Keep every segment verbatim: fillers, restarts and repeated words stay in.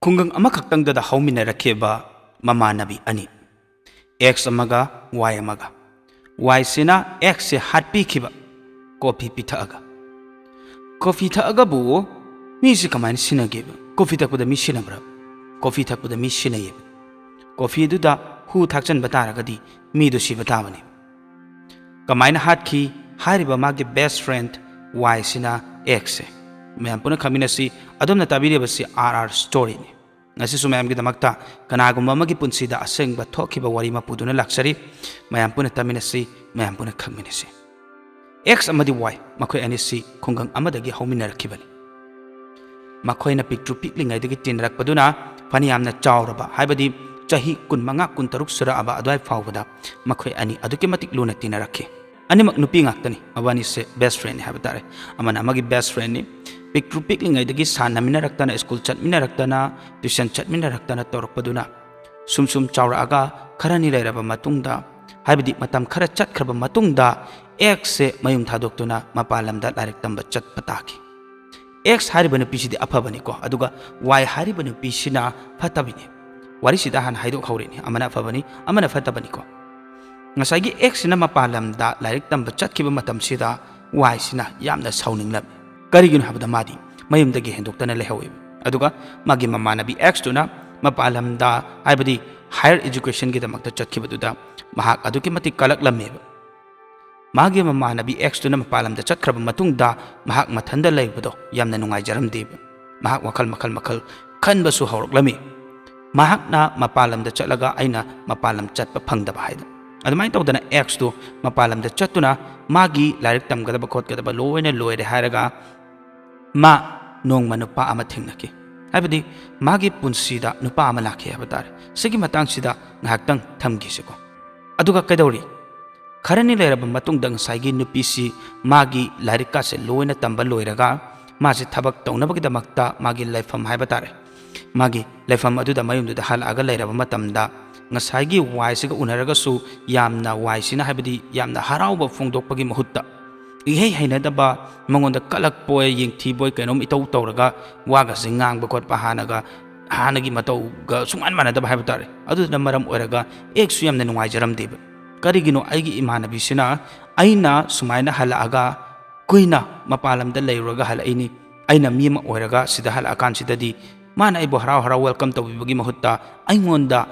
ꯈꯨꯡꯒꯪ ꯑꯃꯈꯛꯇꯪꯗꯗ ꯍꯧꯃꯤꯟꯅꯔꯛꯈꯤꯕ ꯃꯃꯥꯟꯅꯕꯤ ꯑꯅꯤ, X ꯑꯃꯒ Y ꯑꯃꯒ꯫ Yꯁꯤꯅ Xꯁꯦ ꯍꯥꯠꯄꯤꯈꯤꯕ, ꯀꯣꯐꯤ ꯄꯤꯊꯛꯑꯒ꯫ ꯀꯣꯐꯤ ꯊꯛꯑꯒꯕꯨ ꯃꯤꯁꯤ ꯀꯃꯥꯏꯅ ꯁꯤꯟꯅꯒꯦꯕ? ꯀꯣꯐꯤ ꯊꯛꯄꯗ ꯃꯤ ꯁꯤꯟꯅꯕ꯭ꯔꯥ? ꯀꯣꯐꯤ ꯊꯛꯄꯗ ꯃꯤ ꯁꯤꯟꯅꯩꯌꯦꯕ꯫ ꯀꯣꯐꯤꯗꯨꯗ ꯍꯨ ꯊꯥꯛꯆꯟꯕ ꯇꯥꯔꯒꯗꯤ ꯃꯤꯗꯨ ꯁꯤꯕ ꯇꯥꯕꯅꯤ꯫ ꯀꯃꯥꯏꯅ ꯍꯥꯠꯈꯤ? ꯍꯥꯏꯔꯤꯕ ꯃꯥꯒꯤ best friend Yꯁꯤꯅ Xꯁꯦ꯫ ꯃꯌꯥꯝ ꯄꯨꯟꯅ ꯈꯪꯃꯤꯟꯅꯁꯤ, ꯑꯗꯣꯝꯅ ꯇꯥꯕꯤꯔꯤꯕꯁꯤ R R Storyꯅꯤ꯫ ꯉꯁꯤꯁꯨ ꯃꯌꯥꯝꯒꯤꯗꯃꯛꯇ ꯀꯅꯥꯒꯨꯝꯕ ꯑꯃꯒꯤ ꯄꯨꯟꯁꯤꯗ ꯑꯁꯦꯡꯕ ꯊꯣꯛꯈꯤꯕ ꯋꯥꯔꯤ ꯑꯃ ꯄꯨꯗꯨꯅ ꯂꯥꯛꯆꯔꯤ꯫ ꯃꯌꯥꯝ ꯄꯨꯟꯅ ꯇꯥꯃꯤꯟꯅꯁꯤ, ꯃꯌꯥꯝ ꯄꯨꯟꯅ ꯈꯪꯃꯤꯟꯅꯁꯤ꯫ X ꯑꯃꯗꯤ Y, ꯃꯈꯣꯏ ꯑꯅꯤꯁꯤ ꯈꯨꯡꯒꯪ ꯑꯃꯗꯒꯤ ꯍꯧꯃꯤꯟꯅꯔꯛꯈꯤꯕꯅꯤ꯫ ꯃꯈꯣꯏꯅ ꯄꯤꯛꯇ꯭ꯔꯨ ꯄꯤꯛꯂꯤꯉꯩꯗꯒꯤ ꯇꯤꯟꯅꯔꯛꯄꯗꯨꯅ ꯐꯅꯌꯥꯝꯅ ꯆꯥꯎꯔꯕ, ꯍꯥꯏꯕꯗꯤ ꯆꯍꯤ ꯀꯨꯟꯃꯉꯥ, ꯀꯨꯟꯇꯔꯨꯛ ꯁꯨꯔꯛꯑꯕ ꯑꯗꯨꯋꯥꯏ ꯐꯥꯎꯕꯗ ꯃꯈꯣꯏ ꯑꯅꯤ ꯑꯗꯨꯛꯀꯤ ꯃꯇꯤꯛ ꯂꯨꯅ ꯇꯤꯟꯅꯔꯛꯈꯤ꯫ ꯑꯅꯤꯃꯛ ꯅꯨꯄꯤ ꯉꯥꯛꯇꯅꯤ, ꯃꯕꯥꯅꯤꯁꯦ best friendꯅꯤ ꯍꯥꯏꯕ ꯇꯥꯔꯦ꯫ ꯑꯃꯅ ꯑꯃꯒꯤ best friendꯅꯤ꯫ ꯄꯤꯛꯇ꯭ꯔꯨ ꯄꯤꯛꯂꯤꯉꯩꯗꯒꯤ ꯁꯥꯟꯅꯃꯤꯟꯅꯔꯛꯇꯅ, ꯁ꯭ꯀꯨꯜ ꯆꯠꯃꯤꯟꯅꯔꯛꯇꯅ, tuition ꯆꯠꯃꯤꯟꯅꯔꯛꯇꯅ ꯇꯧꯔꯛꯄꯗꯨꯅ ꯁꯨꯝ ꯁꯨꯝ ꯆꯥꯎꯔꯛꯑꯒ ꯈꯔꯅꯤ ꯂꯩꯔꯕ ꯃꯇꯨꯡꯗ, ꯍꯥꯏꯕꯗꯤ ꯃꯇꯝ ꯈꯔ ꯆꯠꯈ꯭ꯔꯕ ꯃꯇꯨꯡꯗ, Xꯁꯦ ꯃꯌꯨꯝ ꯊꯥꯗꯣꯛꯇꯨꯅ ꯃꯄꯥꯟ ꯂꯝꯗ ꯂꯥꯏꯔꯤꯛ ꯇꯝꯕ ꯆꯠꯄ ꯇꯥꯈꯤ꯫ X ꯍꯥꯏꯔꯤꯕ ꯅꯨꯄꯤꯁꯤꯗꯤ ꯑꯐꯕꯅꯤꯀꯣ, ꯑꯗꯨꯒ Y ꯍꯥꯏꯔꯤꯕ ꯅꯨꯄꯤꯁꯤꯅ ꯐꯠꯇꯕꯤꯅꯤ꯫ ꯋꯥꯔꯤꯁꯤꯗ ꯍꯥꯟꯅ ꯍꯥꯏꯗꯣꯛꯍꯧꯔꯤꯅꯤ, ꯑꯃꯅ ꯑꯐꯕꯅꯤ, ꯑꯃꯅ ꯐꯠꯇꯕꯅꯤꯀꯣ꯫ ꯉꯁꯥꯏꯒꯤ Xꯁꯤꯅ ꯃꯄꯥꯟ ꯂꯝꯗ ꯂꯥꯏꯔꯤꯛ ꯇꯝꯕ ꯆꯠꯈꯤꯕ ꯃꯇꯝꯁꯤꯗ Yꯁꯤꯅ ꯌꯥꯝꯅ ꯁꯥꯎꯅꯤꯡꯂꯝꯃꯤ꯫ ꯀꯔꯤꯒꯤꯅꯣ ꯍꯥꯏꯕꯗ ꯃꯥꯗꯤ ꯃꯌꯨꯝꯗꯒꯤ ꯍꯦꯟꯗꯣꯛꯇꯅ ꯂꯩꯍꯧꯋꯦꯕ꯫ ꯑꯗꯨꯒ ꯃꯥꯒꯤ ꯃꯃꯥꯟꯅꯕꯤ Xꯇꯨꯅ ꯃꯄꯥꯟ ꯂꯝꯗ, ꯍꯥꯏꯕꯗꯤ higher educationꯒꯤꯗꯃꯛꯇ ꯆꯠꯈꯤꯕꯗꯨꯗ ꯃꯍꯥꯛ ꯑꯗꯨꯛꯀꯤ ꯃꯇꯤꯛ ꯀꯂꯛꯂꯝꯃꯦꯕ꯫ ꯃꯥꯒꯤ ꯃꯃꯥꯟꯅꯕꯤ Xꯇꯨꯅ ꯃꯄꯥꯟ ꯂꯝꯗ ꯆꯠꯈ꯭ꯔꯕ ꯃꯇꯨꯡꯗ ꯃꯍꯥꯛ ꯃꯊꯟꯇ ꯂꯩꯕꯗꯣ ꯌꯥꯝꯅ ꯅꯨꯡꯉꯥꯏꯖꯔꯝꯗꯦꯕ꯫ ꯃꯍꯥꯛ ꯋꯥꯈꯜ ꯃꯈꯜ ꯃꯈꯜ ꯈꯟꯕꯁꯨ ꯍꯧꯔꯛꯂꯝꯃꯤ꯫ ꯃꯍꯥꯛꯅ ꯃꯄꯥꯟ ꯂꯝꯗ ꯆꯠꯂꯒ ꯑꯩꯅ ꯃꯄꯥꯟ ꯂꯝ ꯆꯠꯄ ꯐꯪꯗꯕ ꯍꯥꯏꯗꯅ꯫ ꯑꯗꯨꯃꯥꯏꯅ ꯇꯧꯗꯅ Xꯇꯨ ꯃꯄꯥꯟ ꯂꯝꯗ ꯆꯠꯇꯨꯅ ꯃꯥꯒꯤ ꯂꯥꯏꯔꯤꯛ ꯇꯝꯒꯗꯕ ꯈꯣꯠꯀꯗꯕ ꯂꯣꯏꯅ ꯂꯣꯏꯔꯦ ꯍꯥꯏꯔꯒ ꯃꯥ ꯅꯣꯡꯃ ꯅꯨꯄꯥ ꯑꯃ ꯊꯦꯡꯅꯈꯤ꯫ ꯍꯥꯏꯕꯗꯤ ꯃꯥꯒꯤ ꯄꯨꯟꯁꯤꯗ ꯅꯨꯄꯥ ꯑꯃ ꯂꯥꯛꯈꯤ ꯍꯥꯏꯕ ꯇꯥꯔꯦ꯫ ꯁꯤꯒꯤ ꯃꯇꯥꯡꯁꯤꯗ ꯉꯥꯏꯍꯥꯛꯇꯪ ꯊꯝꯈꯤꯁꯤꯀꯣ꯫ ꯑꯗꯨꯒ ꯀꯩꯗꯧꯔꯤ? ꯈꯔꯅꯤ ꯂꯩꯔꯕ ꯃꯇꯨꯡꯗ ꯉꯁꯥꯏꯒꯤ ꯅꯨꯄꯤꯁꯤ ꯃꯥꯒꯤ ꯂꯥꯏꯔꯤꯛꯀꯥꯁꯦ ꯂꯣꯏꯅ ꯇꯝꯕ ꯂꯣꯏꯔꯒ ꯃꯥꯁꯦ ꯊꯕꯛ ꯇꯧꯅꯕꯒꯤꯗꯃꯛꯇ ꯃꯥꯒꯤ ꯂꯩꯐꯝ ꯍꯥꯏꯕ ꯇꯥꯔꯦ, ꯃꯥꯒꯤ ꯂꯩꯐꯝ ꯑꯗꯨꯗ ꯃꯌꯨꯝꯗꯨꯗ ꯍꯜꯂꯛꯑꯒ ꯂꯩꯔꯕ ꯃꯇꯝꯗ ꯉꯁꯥꯏꯒꯤ Yꯁꯤꯒ ꯎꯅꯔꯒꯁꯨ ꯌꯥꯝꯅ, Yꯁꯤꯅ ꯍꯥꯏꯕꯗꯤ ꯌꯥꯝꯅ ꯍꯔꯥꯎꯕ ꯐꯣꯡꯗꯣꯛꯄꯒꯤ ꯃꯍꯨꯠꯇ ꯏꯍꯩ ꯍꯩꯅꯗꯕ, ꯃꯉꯣꯟꯗ ꯀꯂꯛꯄꯣꯏ ꯌꯦꯡꯊꯤꯕꯣꯏ ꯀꯩꯅꯣꯝ ꯏꯇꯧ ꯇꯧꯔꯒ ꯋꯥꯒꯁꯦ ꯉꯥꯡꯕ ꯈꯣꯠꯄ ꯍꯥꯟꯅꯒ ꯍꯥꯟꯅꯒꯤ ꯃꯇꯧꯒ ꯁꯨꯡꯃꯥꯟ ꯃꯥꯟꯅꯗꯕ ꯍꯥꯏꯕ ꯇꯥꯔꯦ꯫ ꯑꯗꯨꯗꯨꯅ ꯃꯔꯝ ꯑꯣꯏꯔꯒ ꯑꯦꯛꯁꯁꯨ ꯌꯥꯝꯅ ꯅꯨꯡꯉꯥꯏꯖꯔꯝꯗꯦꯕ꯫ ꯀꯔꯤꯒꯤꯅꯣ? ꯑꯩꯒꯤ ꯏꯃꯥꯟꯅꯕꯤꯁꯤꯅ ꯑꯩꯅ ꯁꯨꯃꯥꯏꯅ ꯍꯜꯂꯛꯑꯒ ꯀꯨꯏꯅ ꯃꯄꯥꯟ ꯂꯝꯗ ꯂꯩꯔꯨꯔꯒ ꯍꯜꯂꯛꯏꯅꯤ, ꯑꯩꯅ ꯃꯤ ꯑꯃ ꯑꯣꯏꯔꯒ ꯁꯤꯗ ꯍꯜꯂꯛꯑꯀꯥꯟꯁꯤꯗꯗꯤ ꯃꯥꯅ ꯑꯩꯕꯨ ꯍꯔꯥꯎ ꯍꯔꯥꯎ welcome ꯇꯧꯕꯤꯕꯒꯤ ꯃꯍꯨꯠꯇ ꯑꯩꯉꯣꯟꯗ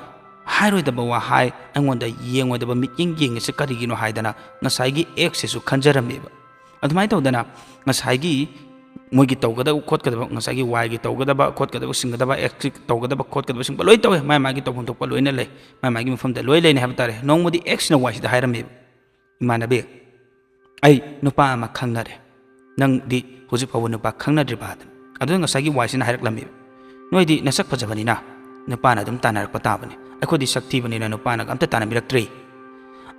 ꯍꯥꯏꯔꯣꯏꯗꯕ ꯋꯥ ꯍꯥꯏ, ꯑꯩꯉꯣꯟꯗ ꯌꯦꯡꯉꯣꯏꯗꯕ ꯃꯤꯠꯌꯦꯡ ꯌꯦꯡꯉꯤꯁꯦ ꯀꯔꯤꯒꯤꯅꯣ ꯍꯥꯏꯗꯅ ꯉꯁꯥꯏꯒꯤ ꯑꯦꯛꯁꯁꯤꯁꯨ ꯈꯟꯖꯔꯝꯃꯦꯕ꯫ ꯑꯗꯨꯃꯥꯏꯅ ꯇꯧꯗꯅ ꯉꯁꯥꯏꯒꯤ ꯃꯣꯏꯒꯤ ꯇꯧꯒꯗꯕ ꯈꯣꯠꯀꯗꯕ, ꯉꯁꯥꯏꯒꯤ ꯋꯥꯏꯒꯤ ꯇꯧꯒꯗꯕ ꯈꯣꯠꯀꯗꯕ ꯁꯤꯡꯒꯗꯕ, ꯑꯦꯛꯁꯀꯤ ꯇꯧꯒꯗꯕ ꯈꯣꯠꯀꯗꯕꯁꯤꯡꯕ ꯂꯣꯏ ꯇꯧꯋꯦ꯫ ꯃꯥꯏ ꯃꯥꯒꯤ ꯇꯧꯐꯝ ꯊꯣꯛꯄ ꯂꯣꯏꯅ ꯂꯩ, ꯃꯥꯏ ꯃꯥꯒꯤ ꯃꯐꯝꯗ ꯂꯣꯏ ꯂꯩꯅꯤ ꯍꯥꯏꯕ ꯇꯥꯔꯦ꯫ ꯅꯣꯡꯃꯗꯤ ꯑꯦꯛꯁꯅ ꯋꯥꯏꯁꯤꯗ ꯍꯥꯏꯔꯝꯃꯦꯕ, "ꯏꯃꯥꯟꯅꯕꯤ, ꯑꯩ ꯅꯨꯄꯥ ꯑꯃ ꯈꯪꯅꯔꯦ, ꯅꯪꯗꯤ ꯍꯧꯖꯤꯛ ꯐꯥꯎꯕ ꯅꯨꯄꯥ ꯈꯪꯅꯗ꯭ꯔꯤꯕ?" ꯍꯥꯏꯗꯅ꯫ ꯑꯗꯨꯗ ꯉꯁꯥꯏꯒꯤ ꯋꯥꯏꯁꯤꯅ ꯍꯥꯏꯔꯛꯂꯝꯃꯦꯕ, "ꯅꯣꯏꯗꯤ ꯅꯁꯛ ꯐꯖꯕꯅꯤꯅ ꯅꯨꯄꯥꯅ ꯑꯗꯨꯝ ꯇꯥꯟꯅꯔꯛꯄ ꯇꯥꯕꯅꯤ, ꯑꯩꯈꯣꯏꯗꯤ ꯁꯛ ꯊꯤꯕꯅꯤꯅ ꯅꯨꯄꯥꯅꯒ ꯑꯝꯇ ꯇꯥꯟꯅꯕꯤꯔꯛꯇ꯭ꯔꯤ"꯫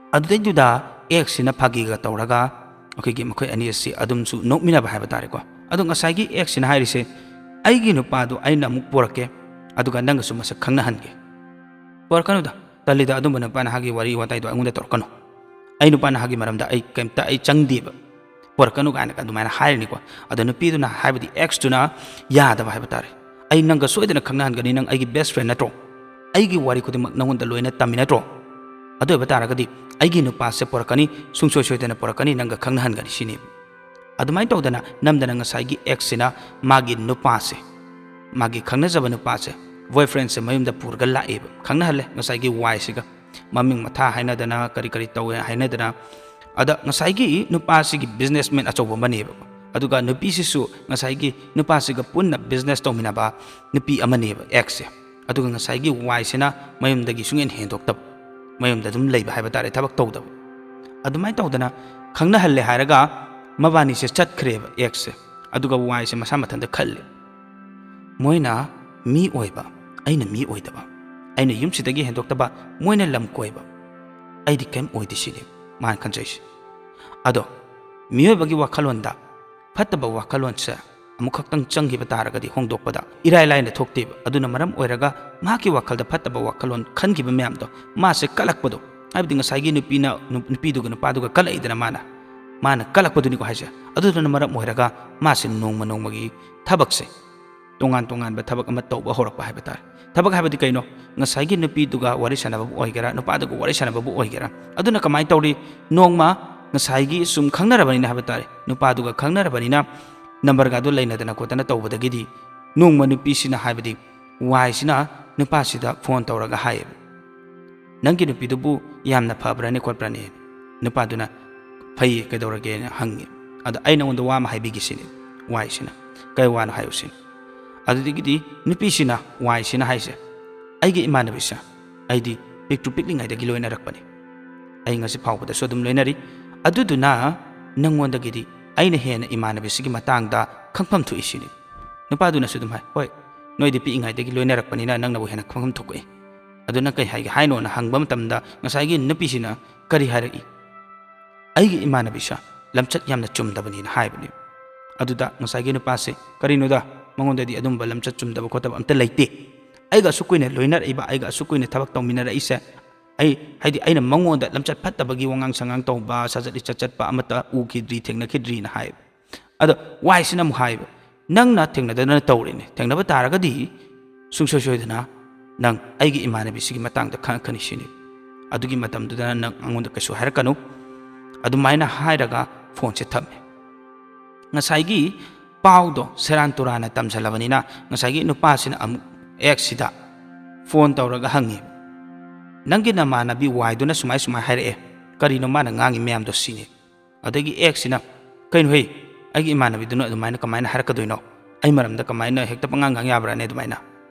ꯑꯗꯨꯗꯩꯗꯨꯗ ꯑꯦꯛꯁꯁꯤꯅ ꯐꯥꯒꯤꯒ ꯇꯧꯔꯒ ꯑꯩꯈꯣꯏꯒꯤ ꯃꯈꯣꯏ ꯑꯅꯤ ꯑꯁꯤ ꯑꯗꯨꯝꯁꯨ ꯅꯣꯛꯃꯤꯟꯅꯕ ꯍꯥꯏꯕ ꯇꯥꯔꯦꯀꯣ꯫ ꯑꯗꯣ ꯉꯁꯥꯏꯒꯤ ꯑꯦꯛꯁꯁꯤꯅ ꯍꯥꯏꯔꯤꯁꯦ, "ꯑꯩꯒꯤ ꯅꯨꯄꯥꯗꯨ ꯑꯩꯅ ꯑꯃꯨꯛ ꯄꯨꯔꯛꯀꯦ, ꯑꯗꯨꯒ ꯅꯪꯒꯁꯨ ꯃꯁꯛ ꯈꯪꯅꯍꯟꯒꯦ"꯫ "ꯄꯨꯔꯛꯀꯅꯨꯗ, ꯇꯜꯂꯤꯗ, ꯑꯗꯨꯝꯕ ꯅꯨꯄꯥ ꯅꯍꯥꯒꯤ ꯋꯥꯔꯤ ꯋꯥꯇꯥꯏꯗꯣ ꯑꯩꯉꯣꯟꯗ ꯇꯧꯔꯛꯀꯅꯨ, ꯑꯩ ꯅꯨꯄꯥ ꯅꯍꯥꯒꯤ ꯃꯔꯝꯗ ꯑꯩ ꯀꯩꯝꯇ ꯑꯩ ꯆꯪꯗꯦꯕ, ꯄꯨꯔꯛꯀꯅꯨ" ꯀꯥꯏꯅꯒ ꯑꯗꯨꯃꯥꯏꯅ ꯍꯥꯏꯔꯅꯤꯀꯣ꯫ ꯑꯗꯣ ꯅꯨꯄꯤꯗꯨꯅ, ꯍꯥꯏꯕꯗꯤ ꯑꯦꯛꯁꯇꯨꯅ ꯌꯥꯗꯕ ꯍꯥꯏꯕ ꯇꯥꯔꯦ꯫ "ꯑꯩ ꯅꯪꯒ ꯁꯣꯏꯗꯅ ꯈꯪꯅꯍꯟꯒꯅꯤ, ꯅꯪ ꯑꯩꯒꯤ best friend ꯅꯠꯇ꯭ꯔꯣ? ꯑꯩꯒꯤ ꯋꯥꯔꯤ ꯈꯨꯗꯤꯡꯃꯛ ꯅꯪꯉꯣꯟꯗ ꯂꯣꯏꯅ ꯇꯝꯃꯤ ꯅꯠꯇ꯭ꯔꯣ? ꯑꯗꯨ ꯑꯣꯏꯕ ꯇꯥꯔꯒꯗꯤ ꯑꯩꯒꯤ ꯅꯨꯄꯥꯁꯦ ꯄꯨꯔꯛꯀꯅꯤ, ꯁꯨꯡꯁꯣꯏ ꯁꯣꯏꯗꯅ ꯄꯨꯔꯛꯀꯅꯤ, ꯅꯪꯒ ꯈꯪꯅꯍꯟꯒꯅꯤ" ꯁꯤꯅꯤ꯫ ꯑꯗꯨꯃꯥꯏꯅ ꯇꯧꯗꯅ ꯅꯝꯗꯅ ꯉꯁꯥꯏꯒꯤ ꯑꯦꯛꯁꯁꯤꯅ ꯃꯥꯒꯤ ꯅꯨꯄꯥꯁꯦ, ꯃꯥꯒꯤ ꯈꯪꯅꯖꯕ ꯅꯨꯄꯥꯁꯦ, boyfriendꯁꯦ ꯃꯌꯨꯝꯗ ꯄꯨꯔꯒ ꯂꯥꯛꯑꯦꯕ, ꯈꯪꯅꯍꯜꯂꯦ ꯉꯁꯥꯏꯒꯤ ꯋꯥꯏꯁꯤꯒ꯫ ꯃꯃꯤꯡ ꯃꯊꯥ ꯍꯥꯏꯅꯗꯅ, ꯀꯔꯤ ꯀꯔꯤ ꯇꯧꯋꯦ ꯍꯥꯏꯅꯗꯅ꯫ ꯑꯗ ꯉꯁꯥꯏꯒꯤ ꯅꯨꯄꯥꯁꯤꯒꯤ businessman ꯑꯆꯧꯕ ꯑꯃꯅꯦꯕ, ꯑꯗꯨꯒ ꯅꯨꯄꯤꯁꯤꯁꯨ ꯉꯁꯥꯏꯒꯤ ꯅꯨꯄꯥꯁꯤꯒ ꯄꯨꯟꯅ business ꯇꯧꯃꯤꯟꯅꯕ ꯅꯨꯄꯤ ꯑꯃꯅꯦꯕ ꯑꯦꯛꯁꯁꯦ꯫ ꯑꯗꯨꯒ ꯉꯁꯥꯏꯒꯤ ꯋꯥꯏꯁꯤꯅ ꯃꯌꯨꯝꯗꯒꯤ ꯁꯨꯡꯍꯦꯟ ꯍꯦꯟꯗꯣꯛꯇꯕ, ꯃꯌꯨꯝꯗ ꯑꯗꯨꯝ ꯂꯩꯕ ꯍꯥꯏꯕ ꯇꯥꯔꯦ, ꯊꯕꯛ ꯇꯧꯗꯕ꯫ ꯑꯗꯨꯃꯥꯏꯅ ꯇꯧꯗꯅ ꯈꯪꯅꯍꯜꯂꯦ ꯍꯥꯏꯔꯒ ꯃꯕꯥꯅꯤꯁꯦ ꯆꯠꯈ꯭ꯔꯦꯕ ꯑꯦꯛꯁꯁꯦ꯫ ꯑꯗꯨꯒ ꯋꯥꯏꯁꯦ ꯃꯁꯥ ꯃꯊꯟꯇ ꯈꯜꯂꯦ, "ꯃꯣꯏꯅ ꯃꯤ ꯑꯣꯏꯕ, ꯑꯩꯅ ꯃꯤ ꯑꯣꯏꯗꯕ, ꯑꯩꯅ ꯌꯨꯝꯁꯤꯗꯒꯤ ꯍꯦꯟꯗꯣꯛꯇꯕ, ꯃꯣꯏꯅ ꯂꯝ ꯀꯣꯏꯕ, ꯑꯩꯗꯤ ꯀꯔꯤꯝ ꯑꯣꯏꯗꯦ" ꯁꯤꯅꯤ ꯃꯥꯅ ꯈꯟꯖꯩꯁꯦ꯫ ꯑꯗꯣ ꯃꯤꯑꯣꯏꯕꯒꯤ ꯋꯥꯈꯜꯂꯣꯟꯗ ꯐꯠꯇꯕ ꯋꯥꯈꯜꯂꯣꯟꯁꯦ ꯑꯃꯨꯛꯈꯛꯇꯪ ꯆꯪꯈꯤꯕ ꯇꯥꯔꯒꯗꯤ ꯍꯣꯡꯗꯣꯛꯄꯗ ꯏꯔꯥꯏ ꯂꯥꯏꯅ ꯊꯣꯛꯇꯦꯕ꯫ ꯑꯗꯨꯅ ꯃꯔꯝ ꯑꯣꯏꯔꯒ ꯃꯍꯥꯛꯀꯤ ꯋꯥꯈꯜꯗ ꯐꯠꯇꯕ ꯋꯥꯈꯜꯂꯣꯟ ꯈꯟꯈꯤꯕ ꯃꯌꯥꯝꯗꯣ ꯃꯥꯁꯦ ꯀꯜꯂꯛꯄꯗꯣ, ꯍꯥꯏꯕꯗꯤ ꯉꯁꯥꯏꯒꯤ ꯅꯨꯄꯤꯅ, ꯅꯨ-, ꯅꯨꯄꯤꯗꯨꯒ ꯅꯨꯄꯥꯗꯨꯒ ꯀꯜꯂꯛꯏꯗꯅ ꯃꯥꯅ, ꯃꯥꯅ ꯀꯜꯂꯛꯄꯗꯨꯅꯤꯀꯣ ꯍꯥꯏꯁꯦ꯫ ꯑꯗꯨꯗꯨꯅ ꯃꯔꯝ ꯑꯣꯏꯔꯒ ꯃꯥꯁꯦ ꯅꯣꯡꯃ ꯅꯣꯡꯃꯒꯤ ꯊꯕꯛꯁꯦ ꯇꯣꯉꯥꯟ ꯇꯣꯉꯥꯟꯕ ꯊꯕꯛ ꯑꯃ ꯇꯧꯕ ꯍꯧꯔꯛꯄ ꯍꯥꯏꯕ ꯇꯥꯔꯦ꯫ ꯊꯕꯛ ꯍꯥꯏꯕꯗꯤ ꯀꯩꯅꯣ? ꯉꯁꯥꯏꯒꯤ ꯅꯨꯄꯤꯗꯨꯒ ꯋꯥꯔꯤ ꯁꯥꯟꯅꯕꯕꯨ ꯑꯣꯏꯒꯦꯔꯥ, ꯅꯨꯄꯥꯗꯨꯒ ꯋꯥꯔꯤ ꯁꯥꯟꯅꯕꯕꯨ ꯑꯣꯏꯒꯦꯔꯥ, ꯑꯗꯨꯅ ꯀꯃꯥꯏꯅ ꯇꯧꯔꯤ? ꯅꯣꯡꯃ ꯉꯁꯥꯏꯒꯤ ꯁꯨꯝ ꯈꯪꯅꯔꯕꯅꯤꯅ ꯍꯥꯏꯕ ꯇꯥꯔꯦ, ꯅꯨꯄꯥꯗꯨꯒ ꯈꯪꯅꯔꯕꯅꯤꯅ ꯅꯝꯕꯔꯒꯗꯣ ꯂꯩꯅꯗꯅ ꯈꯣꯠꯇꯅ ꯇꯧꯕꯗꯒꯤꯗꯤ ꯅꯣꯡꯃ ꯅꯨꯄꯤꯁꯤꯅ, ꯍꯥꯏꯕꯗꯤ ꯋꯥꯏꯁꯤꯅ ꯅꯨꯄꯥꯁꯤꯗ ꯐꯣꯟ ꯇꯧꯔꯒ ꯍꯥꯏꯌꯦꯕ, "ꯅꯪꯒꯤ ꯅꯨꯄꯤꯗꯨꯕꯨ ꯌꯥꯝꯅ ꯐꯕ꯭ꯔꯅꯦ ꯈꯣꯠꯄ꯭ꯔꯅꯦ?" ꯅꯨꯄꯥꯗꯨꯅ, "ꯐꯩꯌꯦ, ꯀꯩꯗꯧꯔꯒꯦꯅ?" ꯍꯪꯉꯦ꯫ "ꯑꯗ ꯑꯩ ꯅꯉꯣꯟꯗ ꯋꯥ ꯑꯃ ꯍꯥꯏꯕꯤꯒꯦ," ꯁꯤꯅꯤ ꯋꯥꯏꯁꯤꯅ꯫ "ꯀꯩ ꯋꯥꯅꯣ ꯍꯥꯏꯌꯨ?" ꯁꯤꯅꯤ꯫ ꯑꯗꯨꯗꯒꯤꯗꯤ ꯅꯨꯄꯤꯁꯤꯅ, ꯋꯥꯏꯁꯤꯅ ꯍꯥꯏꯁꯦ, "ꯑꯩꯒꯤ ꯏꯃꯥꯟꯅꯕꯤꯁꯦ ꯑꯩꯗꯤ ꯄꯤꯛꯇ꯭ꯔꯨ ꯄꯤꯛꯂꯤꯉꯩꯗꯒꯤ ꯂꯣꯏꯅꯔꯛꯄꯅꯤ꯫ ꯑꯩ ꯉꯁꯤ ꯐꯥꯎꯕꯗꯁꯨ ꯑꯗꯨꯝ ꯂꯣꯏꯅꯔꯤ꯫ ꯑꯗꯨꯗꯨꯅ ꯅꯪꯉꯣꯟꯗꯒꯤꯗꯤ ꯑꯩꯅ ꯍꯦꯟꯅ ꯏꯃꯥꯟꯅꯕꯤꯁꯤꯒꯤ ꯃꯇꯥꯡꯗ ꯈꯪꯐꯝ ꯊꯣꯛꯏ," ꯁꯤꯅꯤ꯫ ꯅꯨꯄꯥꯗꯨꯅꯁꯨ ꯑꯗꯨꯝ ꯍꯥꯏ, "ꯍꯣꯏ, ꯅꯣꯏꯗꯤ ꯄꯤꯛꯏꯉꯩꯗꯒꯤ ꯂꯣꯏꯅꯔꯛꯄꯅꯤꯅ ꯅꯪꯅꯕꯨ ꯍꯦꯟꯅ ꯈꯪꯐꯝ ꯊꯣꯛꯏ꯫ ꯑꯗꯨ ꯅꯪ ꯀꯩ ꯍꯥꯏꯒꯦ ꯍꯥꯏꯅꯣꯅ?" ꯍꯪꯕ ꯃꯇꯝꯗ ꯉꯁꯥꯏꯒꯤ ꯅꯨꯄꯤꯁꯤꯅ ꯀꯔꯤ ꯍꯥꯏꯔꯛꯏ? "ꯑꯩꯒꯤ ꯏꯃꯥꯟꯅꯕꯤꯁꯦ ꯂꯝꯆꯠ ꯌꯥꯝꯅ ꯆꯨꯝꯗꯕꯅꯤꯅ" ꯍꯥꯏꯕꯅꯤ꯫ ꯑꯗꯨꯗ ꯉꯁꯥꯏꯒꯤ ꯅꯨꯄꯥꯁꯦ, "ꯀꯔꯤꯅꯣꯗ, ꯃꯉꯣꯟꯗꯗꯤ ꯑꯗꯨꯝꯕ ꯂꯝꯆꯠ ꯆꯨꯝꯗꯕ ꯈꯣꯠꯇꯕ ꯑꯝꯇ ꯂꯩꯇꯦ꯫ ꯑꯩꯒ ꯑꯁꯨꯛ ꯀꯨꯏꯅ ꯂꯣꯏꯅꯔꯛꯏꯕ, ꯑꯩꯒ ꯑꯁꯨꯛ ꯀꯨꯏꯅ ꯊꯕꯛ ꯇꯧꯃꯤꯟꯅꯔꯛꯏꯁꯦ, ꯑꯩ, ꯍꯥꯏꯗꯤ ꯑꯩꯅ ꯃꯉꯣꯟꯗ ꯂꯝꯆꯠ ꯐꯠꯇꯕꯒꯤ ꯋꯥꯉꯥꯡ ꯁꯉꯥꯡ ꯇꯧꯕ, ꯁꯥꯖꯠ ꯂꯤꯆꯠ ꯆꯠꯄ ꯑꯃꯠꯇ ꯎꯈꯤꯗ꯭ꯔꯤ, ꯊꯦꯡꯅꯈꯤꯗ꯭ꯔꯤꯅ" ꯍꯥꯏꯌꯦꯕ꯫ ꯑꯗꯣ ꯋꯥꯏꯁꯤꯅ ꯑꯃꯨꯛ ꯍꯥꯏꯌꯦꯕ, "ꯅꯪꯅ ꯊꯦꯡꯅꯗꯅ ꯇꯧꯔꯦꯅꯦ, ꯊꯦꯡꯅꯕ ꯇꯥꯔꯒꯗꯤ ꯁꯨꯡꯁꯣꯏ ꯁꯣꯏꯗꯅ ꯅꯪ ꯑꯩꯒꯤ ꯏꯃꯥꯟꯅꯕꯤꯁꯤꯒꯤ ꯃꯇꯥꯡꯗ ꯈꯪꯉꯛꯀꯅꯤ ꯁꯤꯅꯤ꯫ ꯑꯗꯨꯒꯤ ꯃꯇꯝꯗꯨꯗ ꯅꯪ ꯑꯩꯉꯣꯟꯗ ꯀꯩꯁꯨ ꯍꯥꯏꯔꯛꯀꯅꯨ"꯫ ꯑꯗꯨꯃꯥꯏꯅ ꯍꯥꯏꯔꯒ ꯐꯣꯟꯁꯦ ꯊꯝꯃꯦ꯫ ꯉꯁꯥꯏꯒꯤ ꯄꯥꯎꯗꯣ ꯁꯦꯔꯥꯟ ꯇꯨꯔꯥꯟꯅ ꯇꯝꯁꯤꯜꯂꯕꯅꯤꯅ ꯉꯁꯥꯏꯒꯤ ꯅꯨꯄꯥꯁꯤꯅ ꯑꯃꯨꯛ ꯑꯦꯛꯁꯁꯤꯗ ꯐꯣꯟ ꯇꯧꯔꯒ ꯍꯪꯉꯤ, "ꯅꯪꯒꯤ ꯅꯃꯥꯟꯅꯕꯤ ꯋꯥꯏꯗꯨꯅ ꯁꯨꯃꯥꯏ ꯁꯨꯃꯥꯏ ꯍꯥꯏꯔꯛꯑꯦ, ꯀꯔꯤꯅꯣ ꯃꯥꯅ ꯉꯥꯡꯉꯤ ꯃꯌꯥꯝꯗꯣ?" ꯁꯤꯅꯤ꯫ ꯑꯗꯒꯤ ꯑꯦꯛꯁꯁꯤꯅ, "ꯀꯩꯅꯣ ꯍꯦ, ꯑꯩꯒꯤ ꯏꯃꯥꯟꯅꯕꯤꯗꯨꯅ ꯑꯗꯨꯃꯥꯏꯅ ꯀꯃꯥꯏꯅ ꯍꯥꯏꯔꯛꯀꯗꯣꯏꯅꯣ? ꯑꯩ ꯃꯔꯝꯗ ꯀꯃꯥꯏꯅ ꯍꯦꯛꯇ ꯄꯉꯥꯡ ꯉꯥꯡ ꯌꯥꯕ꯭ꯔꯥꯅꯦ ꯑꯗꯨꯃꯥꯏꯅ?